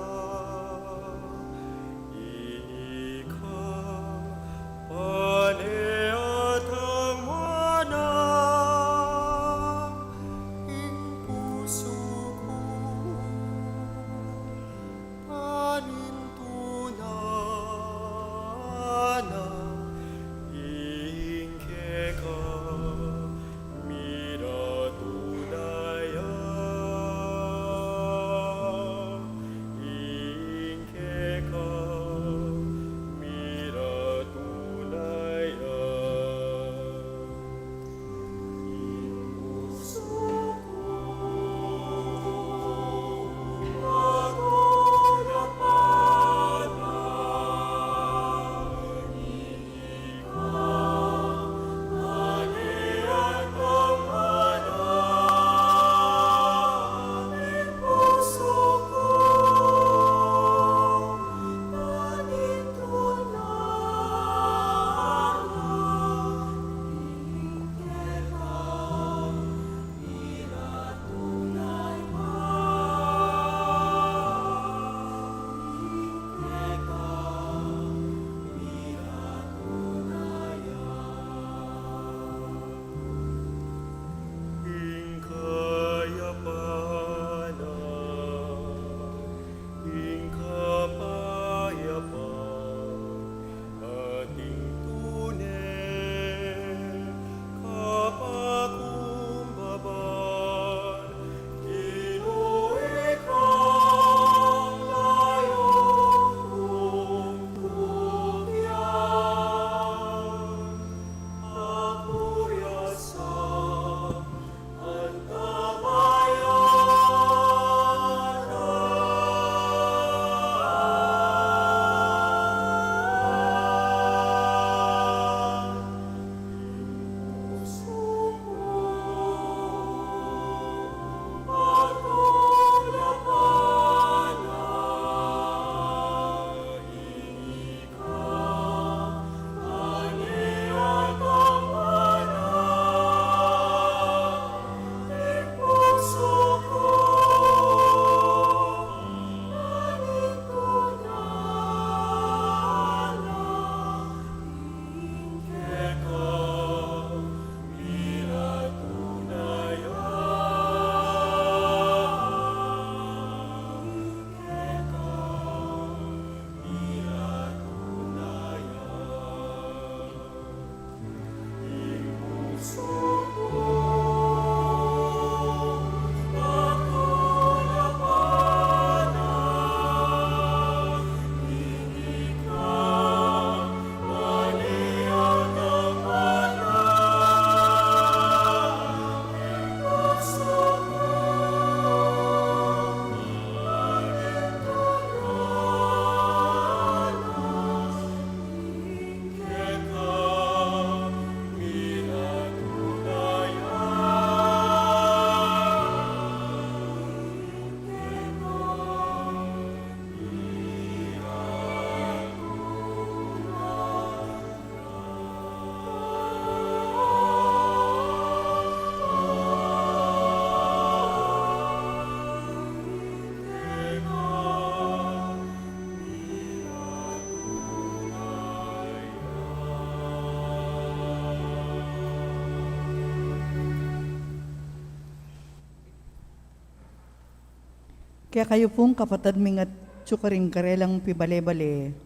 Kekayu pung kapatad ming atyu karing karelang pibale-bale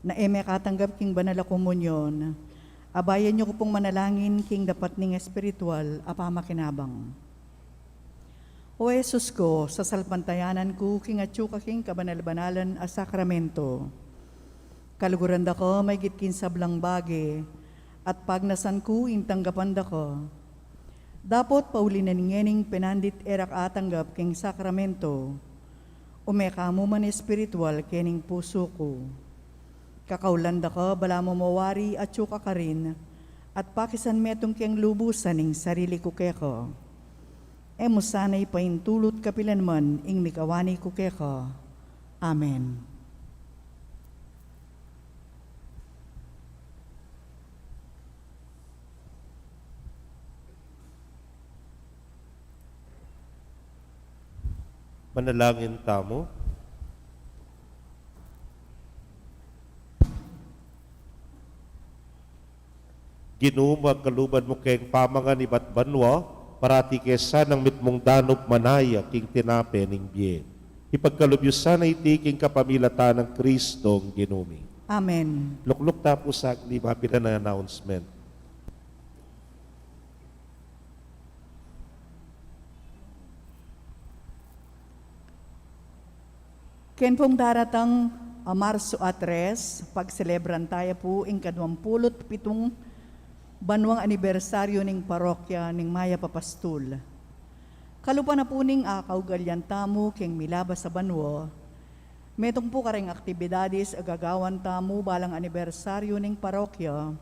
na e mekatanggap king banal a komunyon, abayan yu ku pung manalangin king dapat ning espiritual a pamakinabang. O Jesus ku, sasalpantayanan ku king atyu ka king kabanal-banalan a sakramento. Kaluguran da ka maigit king sablang bage, at pagnasan ku ing tanggapan da ka. Dapot pauli na ning ngening penandit e ra ka atanggap king sakramento, ume ka mu man espiritual kening pusu ku. Kakaulan da ka, balamu mawari atyu ka karin, at pakisan metung keng lubusan ing sarili ku keka. E mu sana ipaintulut kapilan man ing mikawani ku keka. Amen. Manalangin tamu. Ginu, magkaluban mu keng pamangan ibat banua, parati ke sanang mitmung danup manaya king tinape ning bie. Ipagkalub yu sana iti king kapamilatan nang Kristong Ginu mi. Amen. Lukluk ta pu saglit, mapilan a announcement. Ken pung daratang a Marso a tres, pagselebran taya pu ing kaduang pulu't pitung banuang anibersaryu ning parokya ning Mayap a Pastul. Kalupa na pu ning akaugalian tamu keng milabas a banua, metung pu kareng aktibidades a gagawan tamu balang anibersaryu ning parokya.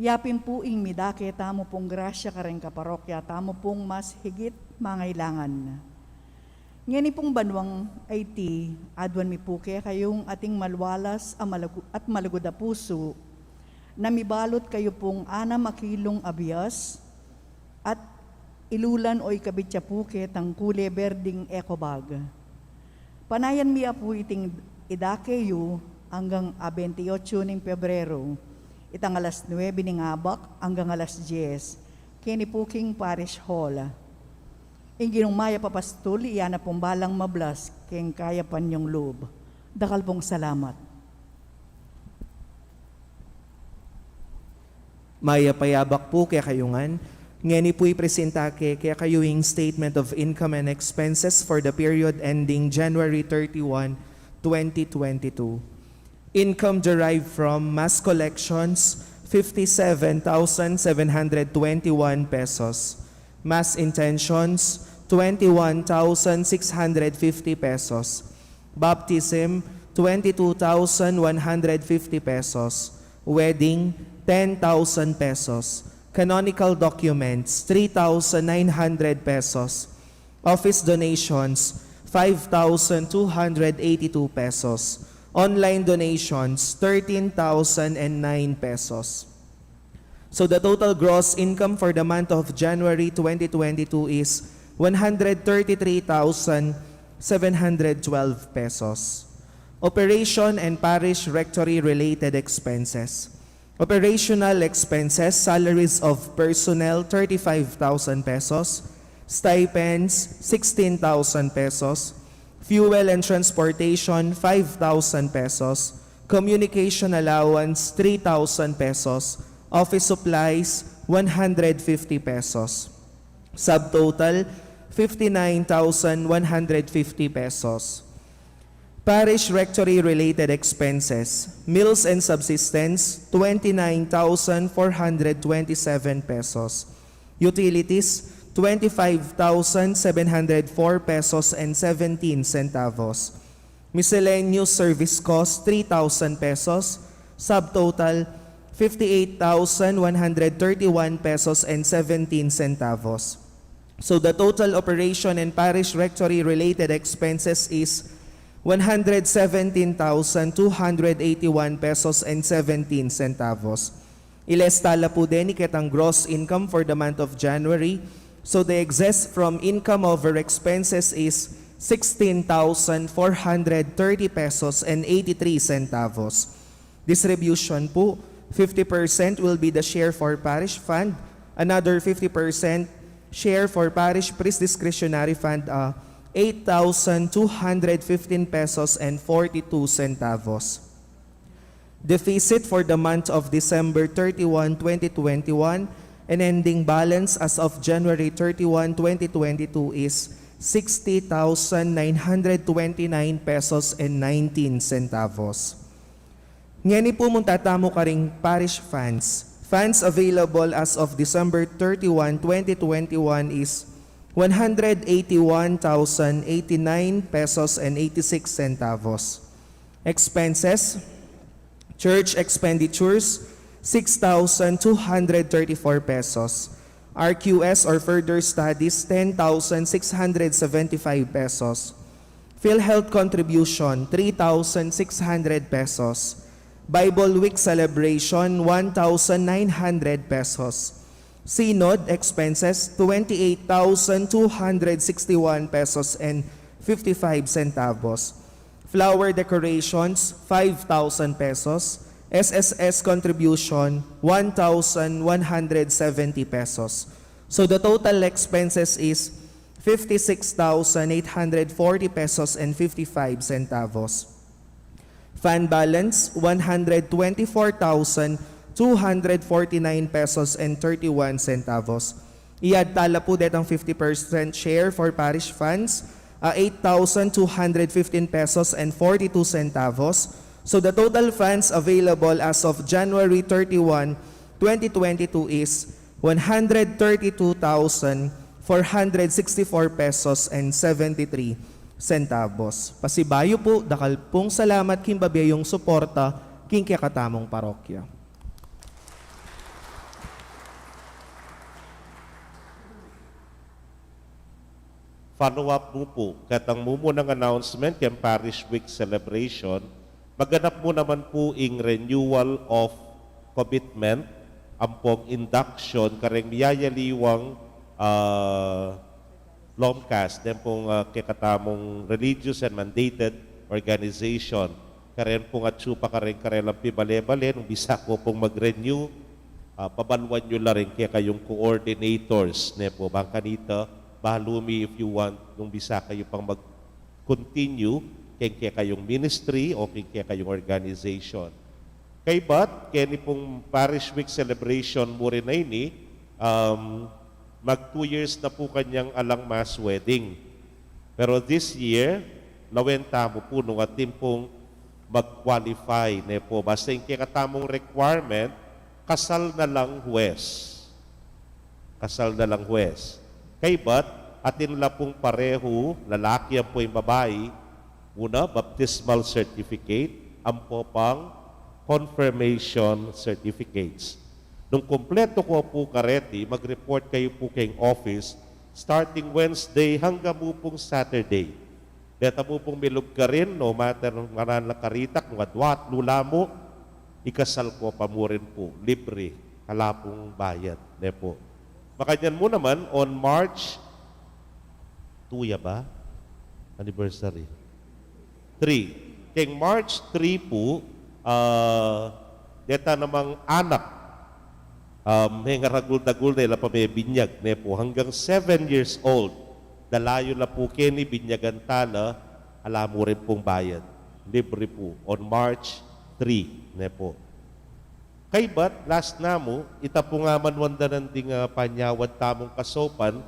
Yapin pu ing midake tamu pung grasya kareng kaparokya tamu pung mas higit mangailangan. Ngeni pung banuang iti, aduan mi pu kekayung ating malualas a malagu-, at malugud a pusu, na mibalut kayu pung anam a kilung a bias, at ilulan o ikabit ya pu ketang kule berding eco bag. Panayan mi ya pu iting idake yu anggang a bentiocho ning Pebrero, itang alas nuebe ning abak anggang alas dies, keni pu king Parish Hall. Ing Ginung Mayap a Pastul, iya na pung balang mablas keng kayapan yung lub. Dakal pung salamat. Mayap a yabak pu kekayu ngan. Ngeni pu ipresenta ke kekayu ing statement of income and expenses for the period ending January thirty-one, twenty twenty-two. Income derived from mass collections, fifty-seven thousand seven hundred twenty-one pesos. Mass intentions, twenty-one thousand six hundred fifty pesos. Baptism, twenty-two thousand one hundred fifty pesos. Wedding, ten thousand pesos. Canonical documents, three thousand nine hundred pesos. Office donations, five thousand two hundred eighty-two pesos. Online donations, thirteen thousand and nine pesos. So the total gross income for the month of January twenty twenty-two is one hundred thirty-three thousand seven hundred twelve pesos. Operation and parish rectory related expenses. Operational expenses, salaries of personnel, thirty-five thousand pesos. Stipends, sixteen thousand pesos. Fuel and transportation, five thousand pesos. Communication allowance, three thousand pesos. Office supplies, one hundred fifty pesos. Subtotal, fifty-nine thousand one hundred fifty pesos. Parish rectory related expenses, meals and subsistence, twenty-nine thousand four hundred twenty-seven pesos. Utilities, twenty-five thousand seven hundred four pesos and seventeen centavos. Miscellaneous service cost, three thousand pesos. Subtotal, fifty-eight thousand one hundred thirty-one pesos and seventeen centavos. So the total operation and parish rectory related expenses is one hundred seventeen thousand two hundred eighty-one pesos and seventeen centavos. Ilesta la pu deni ketang gross income for the month of January. So the excess from income over expenses is sixteen thousand four hundred thirty pesos and eighty-three centavos. Distribution pu, fifty percent will be the share for parish fund, another fifty percent share for parish priest discretionary fund, uh, eight thousand two hundred fifteen pesos and forty-two centavos. Deficit for the month of December thirty-one, twenty twenty-one, and ending balance as of January thirty-one, twenty twenty-two is sixty thousand nine hundred twenty-nine pesos and nineteen centavos. Ngeni pu, munta tamu karing parish funds. Funds available as of December thirty-one, twenty twenty-one is one hundred eighty-one thousand eighty-nine pesos and eighty-six centavos. Expenses, church expenditures, six thousand two hundred thirty-four pesos. R Q S or further studies, ten thousand six hundred seventy-five pesos. PhilHealth contribution, three thousand six hundred pesos. Bible Week celebration, one thousand nine hundred pesos. Synod expenses, twenty-eight thousand two hundred sixty-one pesos and fifty-five centavos. Flower decorations, five thousand pesos. S S S contribution, one thousand one hundred seventy pesos. So the total expenses is fifty-six thousand eight hundred forty pesos and fifty-five centavos. Fund balance, one hundred twenty-four thousand two hundred forty-nine pesos and thirty-one centavos. Iad tala pu detang fifty percent share for parish funds, uh, eight thousand two hundred fifteen pesos and forty-two centavos. So the total funds available as of January thirty-one, twenty twenty-two is one hundred thirty-two thousand four hundred sixty-four pesos and seventy-three centavos. Pasibayu pu, dakal pung salamat king babie yung suporta king kekatamung parokya. Follow up mu pu, ketang mumunang announcement keng Parish Week celebration, maganap mu naman pu ing renewal of commitment ampong induction kareng miyayaliwang, ah, LOMCAS, den pung, ah, kekatamung religious and mandated organization. Karen pung atsu pa kareng karelang pibale-bale, nung bisa ko pung mag-renew, ah, pabaluan yu la rin kekayung coordinators, ne pu, bang kanita, balu mi if you want, nung bisa kayu pang mag-continue keng kekayung ministry o keng kekayung organization. Kaybat, keni pung Parish Week celebration mu rin a ini, um, mag two years na pu kanyang alang mass wedding. Pero this year, lawen tamu pu nung atin pung mag-qualify, ne pu. Basta ing kekatamung requirement, kasal na lang huwes. Kasal na lang huwes. Kaybat, atin la pung parehu, lalaki ampo ing babai, una, baptismal certificate, ampo pang confirmation certificates. Nung kumpleto ko pu kareti, mag-report kayu pu keng office, starting Wednesday hanggang mu pung Saturday. Deta mu pung milub karin, no matter nung ngaran la karitak, nung adwa at lula mu, ikasal ko pa mu rin pu, libre, ala pung bayad, ne pu. Makanyan mu naman, on March two ya ba? Anniversary. Three. Keng March three pu, ah, deta namang anak, ah, mengaragul-dagul na, ila pa mebinyag, ne pu, hanggang seven years old. Dala yu la pu keni, binyagan tala, ala mu rin pung bayad. Libre pu, on March three, ne pu. Kaybat, last namu, ita pu nga manuan da nanding, ah, panyawad tamung kasaupan,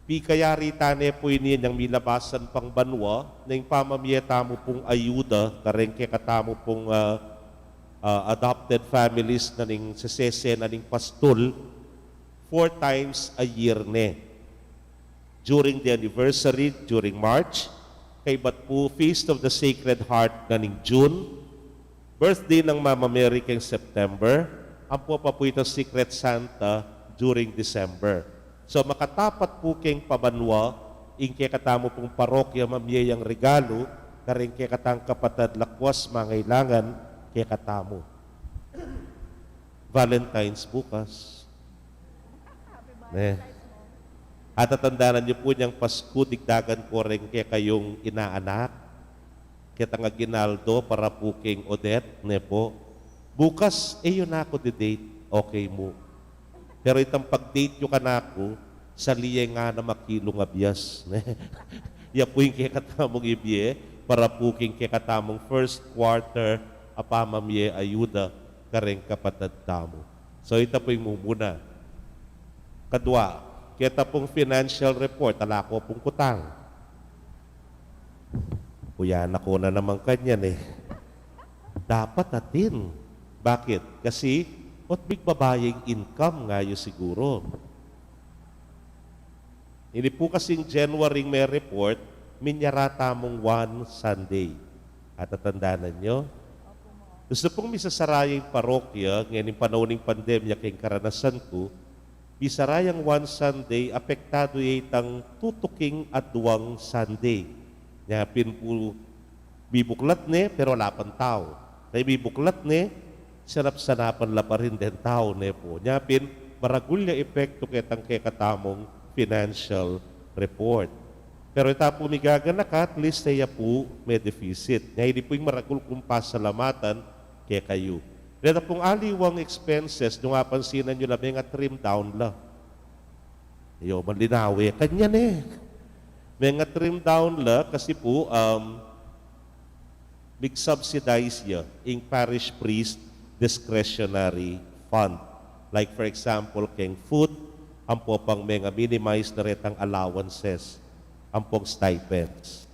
pikayari ta ne pu ini inyang milabasan pang banua, neng pamamie tamu pung ayuda, kareng kekatamu pung, ah, ah, adopted families na ning sesese na ning pastul, four times a year ne. During the anniversary, during March, kaybat pu Feast of the Sacred Heart na ning June, birthday nang Mama Mary keng September, ampo pa pu itang Secret Santa during December. So, makatapat pu keng pabanua, ing kekatamu pung parokya mamie yang regalu, kareng kekatang kapatad lakuas mangailangan kekatamu. Valentine's bukas. Ne. At tatandanan yu pu inyang Pasku, digdagan ko reng kekayung inaanak, ketang aginaldo para pu keng Odette, ne pu. Bukas, e yu na ku di-date, okay mu. Pero itang pag-date yu kanaku, Sali ye ngana makilung a bias, ne? Ya pu ing kekatamung ibie para pu king kekatamung first quarter a pamamie ayuda kareng kapatad tamu. So, ita pu ing mumuna. Kadua, keta pung financial report, ala ko pung kutang. Kuya na ko na naman kanyan e. Dapat atin. Bakit? Kasi, ot bigbabaying income nga yu siguro. Ini pu kasing January may report, minyara tamung one Sunday. Atatandanan nyo? Gusto pung misasara ya ing parokya, ngeni ing panaun ning pandemya, keng karanasan ku, misara yang one Sunday, apektadu ya itang tutuking aduang Sunday. Nya pin pu, bibuklat ne, pero ala pang tau. Kaya bibuklat ne, sanap-sanapan la pa rin deng tau ne pu. Nya pin, maragul ya epektu ketang kekatamung financial report. Pero ita pu migaganaka, at least e ya pu me deficit. Nya ini pu ing maragul kung pasalamatan kekayu. Reta pung aliwang expenses, nung apansinan yu la, menga-trim down la. Yo, malinawe kanyan e. Menga-trim down la kasi pu, um, mig-subsidize ya ing parish priest discretionary fund. Like, for example, keng food, ampo pang menga-minimize na retang allowances, ampong stipends.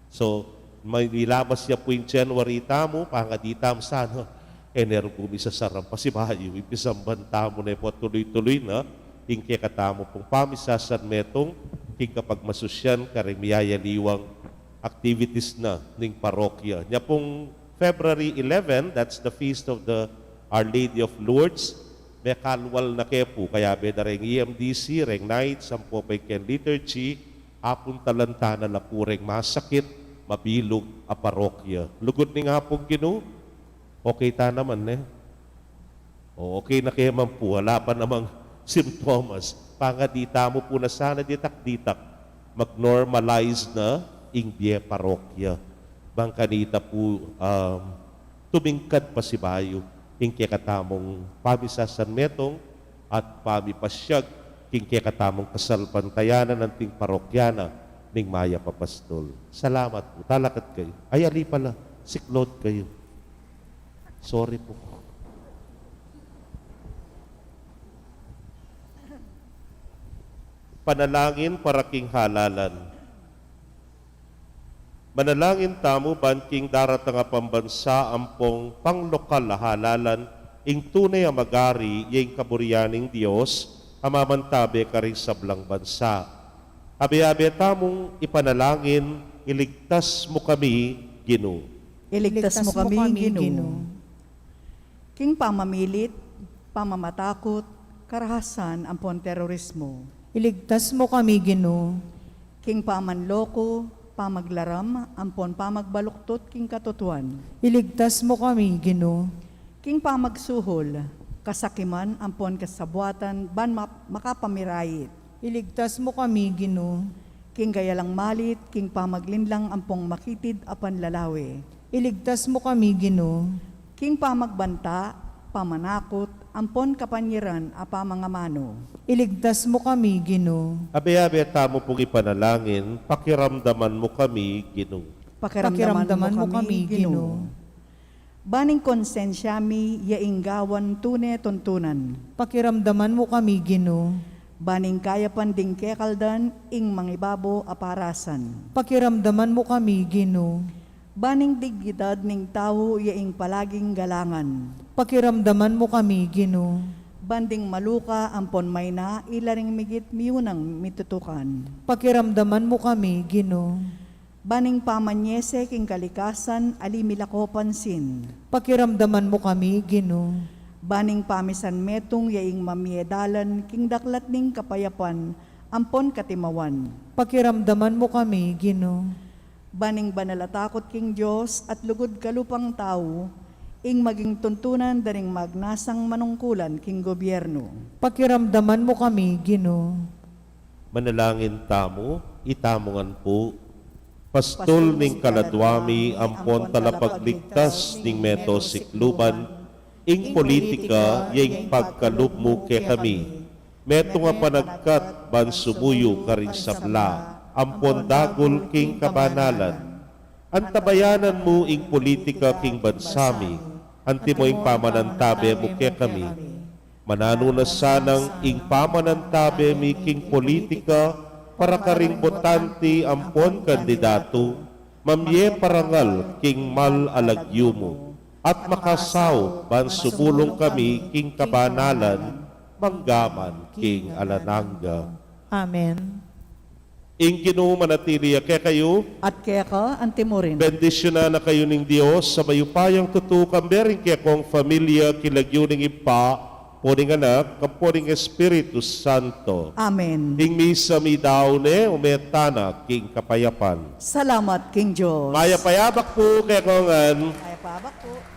So, may nilabas ya pu ing January tamu, pangadi tamu sana, e ne rugu misasaran pasibayu, ipisamban tamu ne pu at tuluy-tuluy na, ing kekatamu pung pamisasanmetung, king kapagmasusyan, kareng miyayaliwang activities na ning parokya. Nya pung February eleven, that's the feast of the Our Lady of Lourdes, mekalwal na ke pu, kayabe da reng E M D C, reng knights, ampo pa ing keng liturgy, apuntalan ta na la pu reng masakit, mabilug a parokya. Lugud ning Apung Ginu, okay ta naman, ne? O, okay na ke man pu, ala pa namang simptomas. Pangadi tamu pu na sana ditak-ditak, mag-normalize na ing bie parokya. Bang kanita pu, um, tumingkad pasibayu ing kekatamung pamisasanmetung at pamipasyag king kekatamung kasalpantayanan anting parokya na ning Mayap a Pastol. Salamat pu. Talakad kayu. Ay, ali pala. Siklaud kayu. Sorry pu. Panalangin para king halalan. Manalangin tamu ban king daratang a pambansa ampong panglokal a halalan, ing tune a magari, ya ing kaburian ning Dios a mamantabe karing sablang bansa. Abe-abe tamung ipanalangin, iligtas mu kami, Ginu. Iligtas mu kami, Ginu. King pamamilit, pamamatakut, karahasan ampon terorismo. Iligtas mu kami, Ginu. King pamanloko, pamaglaram ampon pamagbaluktot king katutuan. Iligtas mu kami, Ginu. King pamagsuhol, kasakiman ampon kasabwatan ban ma-, makapamirayit. Iligtas mu kami, Ginu. King kayalang malit, king pamaglinlang ampon makitid a panlalawe. Iligtas mu kami, Ginu. King pamagbanta, pamanakut, ampon kapanyiran a pamangamanu. Iligtas mu kami, Ginu. Abe-abe tamu pung ipanalangin, pakiramdaman mu kami, Ginu. Pakiramdaman mu kami, Ginu. Ban ing konsensya mi ya ing gawan tune tuntunan. Pakiramdaman mu kami, Ginu. Ban ing kayapan ding kekaldan ing mangibabo a parasan. Pakiramdaman mu kami, Ginu. Ban ing dignidad ning tau ya ing palaging galangan. Pakiramdaman mu kami, Ginu. Ban ding maluka ampon maina ila ring migit miyunang mitutukan. Pakiramdaman mu kami, Ginu. Ban ing pamanyese king kalikasan ali milako pansin. Pakiramdaman mu kami, Ginu. Ban ing pamisanmetung ya ing mamie dalan king daklat ning kapayapan ampon katimawan. Pakiramdaman mu kami, Ginu. Ban ing banal a takut king Dios at lugud kalupang tau ing maging tuntunan da ring magnasang manungkulan king gobyerno. Pakiramdaman mu kami, Ginu. Manalangin tamu, itamu ngan pu. Pastul ning kaladwa mi ampon talapagligtas ning meto sikluban, ing politika ya ing pagkalub mu kekami. metung a panagkat ban sumuyu karing sabla ampon dagul king kabanalan. Antabayanan mu ing politika king bansa mi, antimo ing pamanantabe mu kekami. Mananu na sanang ing pamanantabe mi king politika para karing botante ampon kandidatu, mamye parangal king mal a lagyu mu, at makasaup ban sumulung kami king kabanalan, manggaman king alang angga. Amen. Ing Ginu manatili ya kekayu. At keka antimurin. Bendisyunan na kayu ning Dios a mayupayang tutu, kambe ring kekong familia, king lagyu ning Ibpa, ampo ning Anak, ampo ning Espiritu Santo. Amen. Ing misa midaun ne, ume tana king kapayapan. Salamat king Dios. Mayap a abak pu kekongan. Mayap a abak pu.